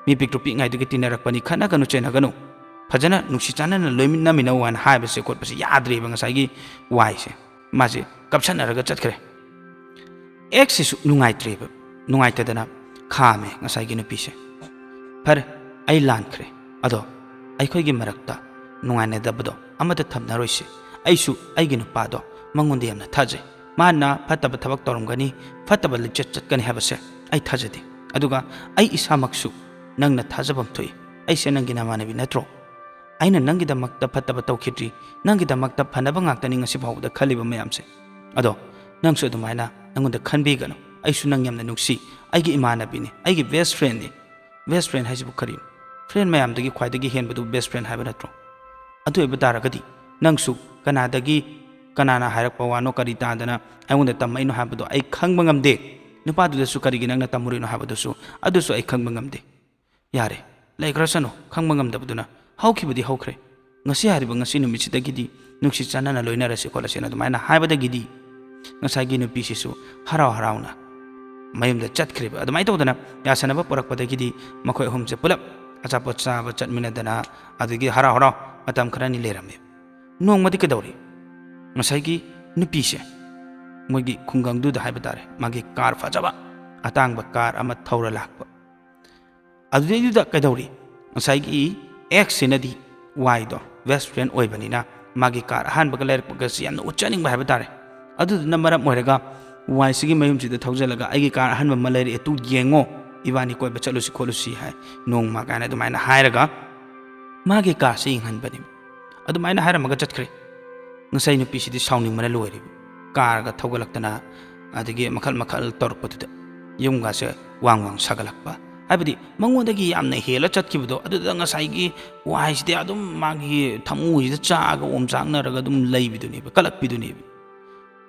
ꯃꯤ ꯄꯤꯛꯇ꯭ꯔꯨ ꯄꯤꯛꯉꯥꯏꯗꯒꯤ ꯇꯤꯟꯅꯔꯛꯄꯅꯤ, ꯈꯠꯅꯒꯅꯨ ꯆꯩꯅꯒꯅꯨ, ꯐꯖꯅ ꯅꯨꯡꯁꯤ ꯆꯥꯟꯅꯅ ꯂꯣꯏꯅꯃꯤꯟꯅꯧ" ꯍꯥꯏꯅ ꯍꯥꯏꯕꯁꯦ ꯈꯣꯠꯄꯁꯦ ꯌꯥꯗ꯭ꯔꯦꯕ ꯉꯁꯥꯏꯒꯤ ꯋꯥꯏꯁꯦ꯫ ꯃꯥꯁꯦ ꯀꯞꯁꯟꯅꯔꯒ ꯆꯠꯈ꯭ꯔꯦ꯫ ꯑꯦꯛꯁꯁꯤꯁꯨ ꯅꯨꯡꯉꯥꯏꯇ꯭ꯔꯦꯕ, ꯅꯨꯡꯉꯥꯏꯇꯗꯅ ꯈꯥꯝꯃꯦ ꯉꯁꯥꯏꯒꯤ ꯅꯨꯄꯤꯁꯦ꯫ "ꯐꯔꯦ, ꯑꯩ ꯂꯥꯟꯈ꯭ꯔꯦ, ꯑꯗꯣ ꯑꯩꯈꯣꯏꯒꯤ ꯃꯔꯛꯇ ꯅꯨꯡꯉꯥꯏꯅꯗꯕꯗꯣ ꯑꯃꯠꯇ ꯊꯝꯅꯔꯣꯏꯁꯦ꯫ ꯑꯩꯁꯨ ꯑꯩꯒꯤ ꯅꯨꯄꯥꯗꯣ ꯃꯉꯣꯟꯗ ꯌꯥꯝꯅ ꯊꯥꯖꯩ꯫ ꯃꯥꯅ ꯐꯠꯇꯕ ꯊꯕꯛ ꯇꯧꯔꯝꯒꯅꯤ, ꯐꯠꯇꯕ ꯂꯤꯆꯠ ꯆꯠꯀꯅꯤ ꯍꯥꯏꯕꯁꯦ ꯑꯩ ꯊꯥꯖꯗꯦ꯫ ꯑꯗꯨꯒ ꯑꯩ ꯏꯁꯥꯃꯛꯁꯨ ꯅꯪꯅ ꯊꯥꯖꯐꯝ ꯊꯣꯛꯏ꯫ ꯑꯩꯁꯦ ꯅꯪꯒꯤ ꯅꯃꯥꯟꯅꯕꯤ ꯅꯠꯇ꯭ꯔꯣ? ꯑꯩꯅ ꯅꯪꯒꯤꯗꯃꯛꯇ ꯐꯠꯇꯕ ꯇꯧꯈꯤꯗ꯭ꯔꯤ, ꯅꯪꯒꯤꯗꯃꯛꯇ ꯐꯅꯕ ꯉꯥꯛꯇꯅꯤ ꯉꯁꯤ ꯐꯥꯎꯕꯗ ꯈꯜꯂꯤꯕ ꯃꯌꯥꯝꯁꯦ꯫ ꯑꯗꯣ ꯅꯪꯁꯨ ꯑꯗꯨꯃꯥꯏꯅ ꯑꯩꯉꯣꯟꯗ ꯈꯟꯕꯤꯒꯅꯨ꯫ ꯑꯩꯁꯨ ꯅꯪ ꯌꯥꯝꯅ ꯅꯨꯡꯁꯤ꯫ ꯑꯩꯒꯤ ꯏꯃꯥꯟꯅꯕꯤꯅꯤ, ꯑꯩꯒꯤ best friendꯅꯤ꯫ Best friend ꯍꯥꯏꯁꯤꯕꯨ ꯀꯔꯤꯅꯣ? Friend ꯃꯌꯥꯝꯗꯒꯤ ꯈ꯭ꯋꯥꯏꯗꯒꯤ ꯍꯦꯟꯕꯗꯨ best friend ꯍꯥꯏꯕ ꯅꯠꯇ꯭ꯔꯣ? ꯑꯗꯨ ꯑꯣꯏꯕ ꯇꯥꯔꯒꯗꯤ ꯅꯪꯁꯨ ꯀꯅꯥꯗꯒꯤ, ꯀꯅꯥꯅ ꯍꯥꯏꯔꯛꯄ ꯋꯥꯅꯣ, ꯀꯔꯤ ꯇꯥꯗꯅ ꯑꯩꯉꯣꯟꯗ ꯇꯝꯃꯛꯏꯅꯣ ꯍꯥꯏꯕꯗꯣ ꯑꯩ ꯈꯪꯕ ꯉꯝꯗꯦ꯫ ꯅꯨꯄꯥꯗꯨꯗꯁꯨ ꯀꯔꯤꯒꯤ ꯅꯪꯅ ꯇꯝꯃꯨꯔꯤꯅꯣ ꯍꯥꯏꯕꯗꯨꯁꯨ, ꯑꯗꯨꯁꯨ ꯑꯩ ꯈꯪꯕ ꯉꯝꯗꯦ꯫ ꯌꯥꯔꯦ, ꯂꯩꯈ꯭ꯔꯁꯅꯨ, ꯈꯪꯕ ꯉꯝꯗꯕꯗꯨꯅ꯫ ꯍꯧꯈꯤꯕꯗꯤ ꯍꯧꯈ꯭ꯔꯦ꯫ ꯉꯁꯤ ꯍꯥꯏꯔꯤꯕ ꯉꯁꯤ ꯅꯨꯃꯤꯠꯁꯤꯗꯒꯤꯗꯤ ꯅꯨꯡꯁꯤ ꯆꯥꯟꯅꯅ ꯂꯣꯏꯅꯔꯁꯤ ꯈꯣꯠꯂꯁꯦꯅ ꯑꯗꯨꯃꯥꯏꯅ ꯍꯥꯏꯕꯗꯒꯤꯗꯤ ꯉꯁꯥꯏꯒꯤ ꯅꯨꯄꯤꯁꯤꯁꯨ ꯍꯔꯥꯎ ꯍꯔꯥꯎꯅ ꯃꯌꯨꯝꯗ ꯆꯠꯈ꯭ꯔꯤꯕ꯫ ꯑꯗꯨꯃꯥꯏꯅ ꯇꯧꯗꯅ ꯌꯥꯁꯥꯟꯅꯕ ꯄꯨꯔꯛꯄꯗꯒꯤꯗꯤ ꯃꯈꯣꯏ ꯑꯍꯨꯝꯁꯦ ꯄꯨꯂꯞ ꯑꯆꯥꯄꯣꯠ ꯆꯥꯕ ꯆꯠꯃꯤꯟꯅꯗꯅ, ꯑꯗꯒꯤ ꯍꯔꯥꯎ ꯍꯔꯥꯎ ꯃꯇꯝ ꯈꯔꯅꯤ ꯂꯩꯔꯝꯃꯤ꯫ ꯅꯣꯡꯃꯗꯤ ꯀꯩꯗꯧꯔꯤ? ꯉꯁꯥꯏꯒꯤ ꯅꯨꯄꯤꯁꯦ ꯃꯣꯏꯒꯤ ꯈꯨꯡꯒꯪꯗꯨꯗ ꯍꯥꯏꯕ ꯇꯥꯔꯦ, ꯃꯥꯒꯤ car ꯐꯖꯕ ꯑꯇꯥꯡꯕ car ꯑꯃ ꯊꯧꯔ ꯂꯥꯛꯄ꯫ ꯑꯗꯨꯗꯩꯗꯨꯗ ꯀꯩꯗꯧꯔꯤ? ꯉꯁꯥꯏꯒꯤ ex ꯁꯤꯅꯗꯤ Y ꯗꯣ best friend ꯑꯣꯏꯕꯅꯤꯅ ꯃꯥꯒꯤ car ꯑꯍꯥꯟꯕꯒ ꯂꯩꯔꯛꯄꯒꯁꯤ ꯌꯥꯝꯅ ꯎꯠꯆꯅꯤꯡꯕ ꯍꯥꯏꯕ ꯇꯥꯔꯦ꯫ ꯑꯗꯨꯗꯨꯅ ꯃꯔꯝ ꯑꯣꯏꯔꯒ Y ꯁꯤꯒꯤ ꯃꯌꯨꯝꯁꯤꯗ ꯊꯧꯖꯤꯜꯂꯒ, "ꯑꯩꯒꯤ car ꯑꯍꯟꯕ ꯑꯃ ꯂꯩꯔꯛꯑꯦ, ꯇꯨ ꯌꯦꯡꯉꯣ, ꯏꯕꯥꯅꯤ ꯀꯣꯏꯕ ꯆꯠꯂꯨꯁꯤ ꯈꯣꯠꯂꯨꯁꯤ" ꯍꯥꯏ, ꯅꯣꯡꯃ ꯀꯥꯏꯅ ꯑꯗꯨꯃꯥꯏꯅ ꯍꯥꯏꯔꯒ ꯃꯥꯒꯤ car ꯁꯤ ꯌꯦꯡꯍꯟꯕꯅꯤ꯫ ꯑꯗꯨꯃꯥꯏꯅ ꯍꯥꯏꯔꯝꯃꯒ ꯆꯠꯈ꯭ꯔꯦ꯫ ꯉꯁꯥꯏ ꯅꯨꯄꯤꯁꯤꯗꯤ ꯁꯥꯎꯅꯤꯡꯕꯅ ꯂꯣꯏꯔꯦ꯫ Car ꯒ ꯊꯧꯒꯠꯂꯛꯇꯅ, ꯑꯗꯒꯤ ꯃꯈꯜ ꯃꯈꯜ ꯇꯧꯔꯛꯄꯗꯨꯗ ꯌꯨꯝꯒꯥꯁꯦ ꯋꯥꯡ ꯋꯥꯡ ꯁꯥꯒꯠꯂꯛꯄ꯫ ꯍꯥꯏꯕꯗꯤ ꯃꯉꯣꯟꯗꯒꯤ ꯌꯥꯝꯅ ꯍꯦꯜꯂ ꯆꯠꯈꯤꯕꯗꯣ, ꯑꯗꯨꯗ ꯉꯁꯥꯏꯒꯤ Y ꯁꯤꯗꯤ ꯑꯗꯨꯝ ꯃꯥꯒꯤ ꯊꯃꯣꯏꯁꯤꯗ ꯆꯥꯛꯑꯒ ꯑꯣꯝꯆꯥꯛꯅꯔꯒ ꯑꯗꯨꯝ ꯂꯩꯕꯤꯗꯨꯅꯦꯕ, ꯀꯜꯂꯛꯄꯤꯗꯨꯅꯦꯕ꯫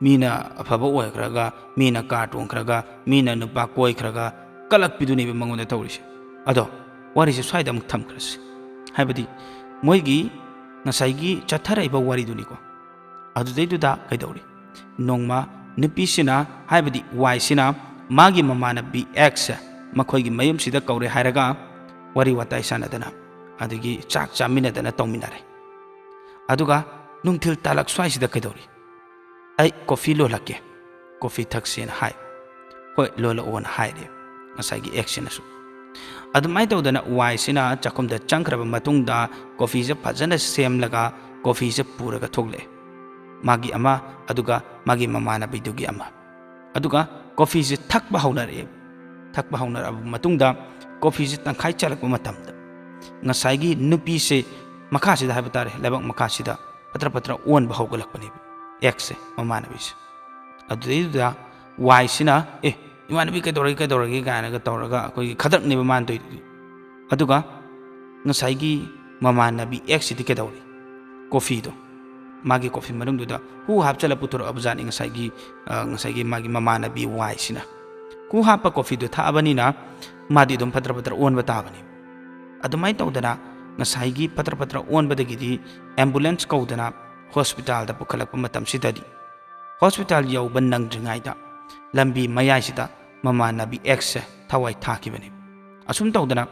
ꯃꯤꯅ ꯑꯐꯕ ꯑꯣꯏꯈ꯭ꯔꯒ, ꯃꯤꯅ car ꯇꯣꯡꯈ꯭ꯔꯒ, ꯃꯤꯅ ꯅꯨꯄꯥ ꯀꯣꯏꯈ꯭ꯔꯒ ꯀꯜꯂꯛꯄꯤꯗꯨꯅꯦꯕ ꯃꯉꯣꯟꯗ ꯇꯧꯔꯤꯁꯦ꯫ ꯑꯗꯣ ꯋꯥꯔꯤꯁꯦ ꯁ꯭ꯋꯥꯏꯗ ꯑꯃꯨꯛ ꯊꯝꯈ꯭ꯔꯁꯤ꯫ ꯍꯥꯏꯕꯗꯤ ꯃꯣꯏꯒꯤ ꯉꯁꯥꯏꯒꯤ ꯆꯠꯊꯔꯛꯏꯕ ꯋꯥꯔꯤꯗꯨꯅꯤꯀꯣ꯫ ꯑꯗꯨꯗꯩꯗꯨꯗ ꯀꯩꯗꯧꯔꯤ? ꯅꯣꯡꯃ ꯅꯨꯄꯤꯁꯤꯅ, ꯍꯥꯏꯕꯗꯤ Y ꯁꯤꯅ ꯃꯥꯒꯤ ꯃꯃꯥꯟꯅꯕꯤ ex ꯁꯦ ꯃꯈꯣꯏꯒꯤ ꯃꯌꯨꯝꯁꯤꯗ ꯀꯧꯔꯦ ꯍꯥꯏꯔꯒ ꯋꯥꯔꯤ ꯋꯥꯇꯥꯏ ꯁꯥꯟꯅꯗꯅ, ꯑꯗꯒꯤ ꯆꯥꯛ ꯆꯥꯃꯤꯟꯅꯗꯅ ꯇꯧꯃꯤꯟꯅꯔꯦ꯫ ꯑꯗꯨꯒ ꯅꯨꯡꯊꯤꯜ ꯇꯥꯂꯛ ꯁ꯭ꯋꯥꯏꯁꯤꯗ ꯀꯩꯗꯧꯔꯤ? "ꯑꯩ coffee ꯂꯣꯜꯂꯛꯀꯦ, coffee ꯊꯛꯁꯦꯅ" ꯍꯥꯏ꯫ "ꯍꯣꯏ, ꯂꯣꯜꯂꯛꯑꯣꯅ" ꯍꯥꯏꯔꯦ ꯉꯁꯥꯏꯒꯤ ex ꯁꯤꯅꯁꯨ꯫ ꯑꯗꯨꯃꯥꯏꯅ ꯇꯧꯗꯅ Y ꯁꯤꯅ ꯆꯥꯛꯈꯨꯝꯗ ꯆꯪꯈ꯭ꯔꯕ ꯃꯇꯨꯡꯗ coffee ꯁꯦ ꯐꯖꯅ ꯁꯦꯝꯂꯒ coffee ꯁꯦ ꯄꯨꯔꯒ ꯊꯣꯛꯂꯛꯑꯦ꯫ ꯃꯥꯒꯤ ꯑꯃ, ꯑꯗꯨꯒ ꯃꯥꯒꯤ ꯃꯃꯥꯟꯅꯕꯤꯗꯨꯒꯤ ꯑꯃ꯫ ꯑꯗꯨꯒ coffee ꯁꯦ ꯊꯛꯄ ꯍꯧꯅꯔꯛꯑꯦ꯫ ꯊꯛꯄ ꯍꯧꯅꯔꯛꯑꯕ ꯃꯇꯨꯡꯗ coffee ꯁꯦ ꯇꯪꯈꯥꯏ ꯆꯜꯂꯛꯄ ꯃꯇꯝꯗ ꯉꯁꯥꯏꯒꯤ ꯅꯨꯄꯤꯁꯦ ꯃꯈꯥꯁꯤꯗ ꯍꯥꯏꯕ ꯇꯥꯔꯦ, ꯂꯩꯕꯥꯛ ꯃꯈꯥꯁꯤꯗ ꯄꯠꯇ꯭ꯔ ꯄꯠꯇ꯭ꯔ ꯑꯣꯟꯕ ꯍꯧꯒꯠꯂꯛꯄꯅꯦꯕ ex ꯁꯦ, ꯃꯃꯥꯟꯅꯕꯤꯁꯦ꯫ ꯑꯗꯨꯗꯩꯗꯨꯗ ꯋꯥꯏꯁꯤꯅ, "ꯑꯦ, ꯏꯃꯥꯟꯅꯕꯤ, ꯀꯩꯗꯧꯔꯒꯦ, ꯀꯩꯗꯧꯔꯒꯦ?" ꯀꯥꯏꯅꯒ ꯇꯧꯔꯒ ꯑꯩꯈꯣꯏꯒꯤ ꯈꯗ꯭ꯔꯛꯅꯦꯕ ꯃꯥꯅ ꯇꯧꯔꯤꯗꯨꯗꯤ꯫ ꯑꯗꯨꯒ ꯉꯁꯥꯏꯒꯤ ꯃꯃꯥꯟꯅꯕꯤ ꯑꯦꯛꯁꯁꯤꯗꯤ ꯀꯩꯗꯧꯔꯤ? ꯀꯣꯐꯤꯗꯣ, ꯃꯥꯒꯤ ꯀꯣꯐꯤ ꯃꯅꯨꯡꯗꯨꯗ ꯍꯨ ꯍꯥꯞꯆꯜꯂ ꯄꯨꯊꯣꯔꯛꯑꯕꯖꯥꯠꯅꯤ ꯉꯁꯥꯏꯒꯤ, ꯑ, ꯉꯁꯥꯏꯒꯤ ꯃꯥꯒꯤ ꯃꯃꯥꯟꯅꯕꯤ ꯋꯥꯏꯁꯤꯅ꯫ ꯍꯨ ꯍꯥꯞꯄ ꯀꯣꯐꯤꯗꯣ ꯊꯛꯑꯕꯅꯤꯅ ꯃꯥꯗꯤ ꯑꯗꯨꯝ ꯐꯠꯇ꯭ꯔ ꯐꯠꯇ꯭ꯔ ꯑꯣꯟꯕ ꯇꯥꯕꯅꯤ꯫ ꯑꯗꯨꯃꯥꯏꯅ ꯇꯧꯗꯅ ꯉꯁꯥꯏꯒꯤ ꯐꯠꯇ꯭ꯔ ꯐꯠꯇ꯭ꯔ ꯑꯣꯟꯕꯗꯒꯤꯗꯤ ꯑꯦꯝꯕꯨꯂꯦꯟꯁ ꯀꯧꯗꯅ ꯍꯣꯁꯄꯤꯇꯥꯜꯗ ꯄꯨꯈꯠꯂꯛꯄ ꯃꯇꯝꯁꯤꯗꯗꯤ ꯍꯣꯁꯄꯤꯇꯥꯜ ꯌꯧꯕ ꯅꯪꯗ꯭ꯔꯤꯉꯩꯗ ꯂꯝꯕꯤ ꯃꯌꯥꯏꯁꯤꯗ ꯃꯃꯥꯟꯅꯕꯤ ꯑꯦꯛꯁꯁꯦ ꯊꯋꯥꯏ ꯊꯥꯈꯤꯕꯅꯤ꯫ ꯑꯁꯨꯝ ꯇꯧꯗꯅ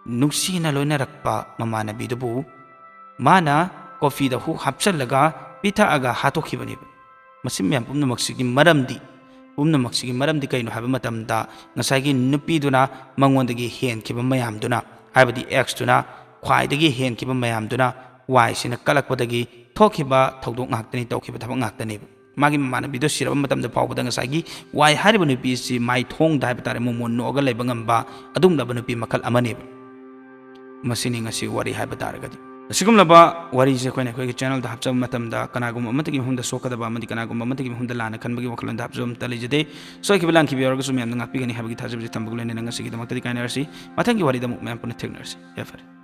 ꯅꯨꯡꯁꯤꯅ ꯂꯣꯏꯅꯔꯛꯄ ꯃꯃꯥꯟꯅꯕꯤꯗꯨꯕꯨ ꯃꯥꯅ ꯀꯣꯐꯤꯗ ꯍꯨ ꯍꯥꯞꯆꯜꯂꯒ ꯄꯤꯊꯛꯑꯒ ꯍꯥꯠꯇꯣꯛꯈꯤꯕꯅꯦꯕ꯫ ꯃꯁꯤ ꯃꯌꯥꯝ ꯄꯨꯝꯅꯃꯛꯁꯤꯒꯤ ꯃꯔꯝꯗꯤ, ꯄꯨꯝꯅꯃꯛꯁꯤꯒꯤ ꯃꯔꯝꯗꯤ ꯀꯩꯅꯣ ꯍꯥꯏꯕ ꯃꯇꯝꯗ, ꯉꯁꯥꯏꯒꯤ ꯅꯨꯄꯤꯗꯨꯅ ꯃꯉꯣꯟꯗꯒꯤ ꯍꯦꯟꯈꯤꯕ ꯃꯌꯥꯝꯗꯨꯅ, ꯍꯥꯏꯕꯗꯤ ꯑꯦꯛꯁꯇꯨꯅ ꯈ꯭ꯋꯥꯏꯗꯒꯤ ꯍꯦꯟꯈꯤꯕ ꯃꯌꯥꯝꯗꯨꯅ ꯋꯥꯏꯁꯤꯅ ꯀꯜꯂꯛꯄꯗꯒꯤ ꯊꯣꯛꯈꯤꯕ ꯊꯧꯗꯣꯛ ꯉꯥꯛꯇꯅꯤ, ꯇꯧꯈꯤꯕ ꯊꯕꯛ ꯉꯥꯛꯇꯅꯦꯕ꯫ ꯃꯥꯒꯤ ꯃꯃꯥꯟꯅꯕꯤꯗꯣ ꯁꯤꯔꯕ ꯃꯇꯝꯗ ꯐꯥꯎꯕꯗ ꯉꯁꯥꯏꯒꯤ ꯋꯥꯏ ꯍꯥꯏꯔꯤꯕ ꯅꯨꯄꯤ ꯑꯁꯤ ꯃꯥꯏꯊꯣꯡꯗ ꯍꯥꯏꯕ ꯇꯥꯔꯦ, ꯃꯣꯃꯣꯟ ꯅꯣꯛꯑꯒ ꯂꯩꯕ ꯉꯝꯕ ꯑꯗꯨꯒꯨꯝꯂꯕ ꯅꯨꯄꯤ ꯃꯈꯜ ꯑꯃꯅꯦꯕ꯫ ꯃꯁꯤꯅꯤ ꯉꯁꯤ ꯋꯥꯔꯤ ꯍꯥꯏꯕ ꯇꯥꯔꯒꯗꯤ꯫ ꯑꯁꯤꯒꯨꯝꯂꯕ ꯋꯥꯔꯤꯁꯦ ꯑꯩꯈꯣꯏꯅ ꯑꯩꯈꯣꯏꯒꯤ ꯆꯦꯅꯦꯜꯗ ꯍꯥꯞꯆꯕ ꯃꯇꯝꯗ ꯀꯅꯥꯒꯨꯝꯕ ꯑꯃꯠꯇꯒꯤ ꯃꯐꯝꯗ ꯁꯣꯛꯀꯗꯕ ꯑꯃꯗꯤ ꯀꯅꯥꯒꯨꯝꯕ ꯑꯃꯠꯇꯒꯤ ꯃꯐꯝꯗ ꯂꯥꯟꯅ ꯈꯟꯕꯒꯤ ꯋꯥꯈꯜꯂꯣꯟꯗ ꯍꯥꯞꯆꯕ ꯑꯃꯠꯇ ꯂꯩꯖꯗꯦ꯫ ꯁꯣꯏꯈꯤꯕ ꯂꯥꯟꯈꯤꯕ ꯌꯥꯎꯔꯒꯁꯨ ꯃꯌꯥꯝꯅ ꯉꯥꯛꯄꯤꯒꯅꯤ ꯍꯥꯏꯕꯒꯤ ꯊꯥꯖꯕꯁꯦ ꯊꯝꯕꯒ ꯂꯣꯏꯅꯅ ꯉꯁꯤꯒꯤꯗꯃꯛꯇꯗꯤ ꯀꯥꯏꯅꯔꯁꯤ꯫ ꯃꯊꯪꯒꯤ ꯋꯥꯔꯤꯗ ꯑꯃꯨꯛ ꯃꯌꯥꯝ ꯄꯨꯟꯅ ꯊꯦꯡꯅꯔꯁꯤ꯫ ꯌꯥꯏꯐꯔꯦ꯫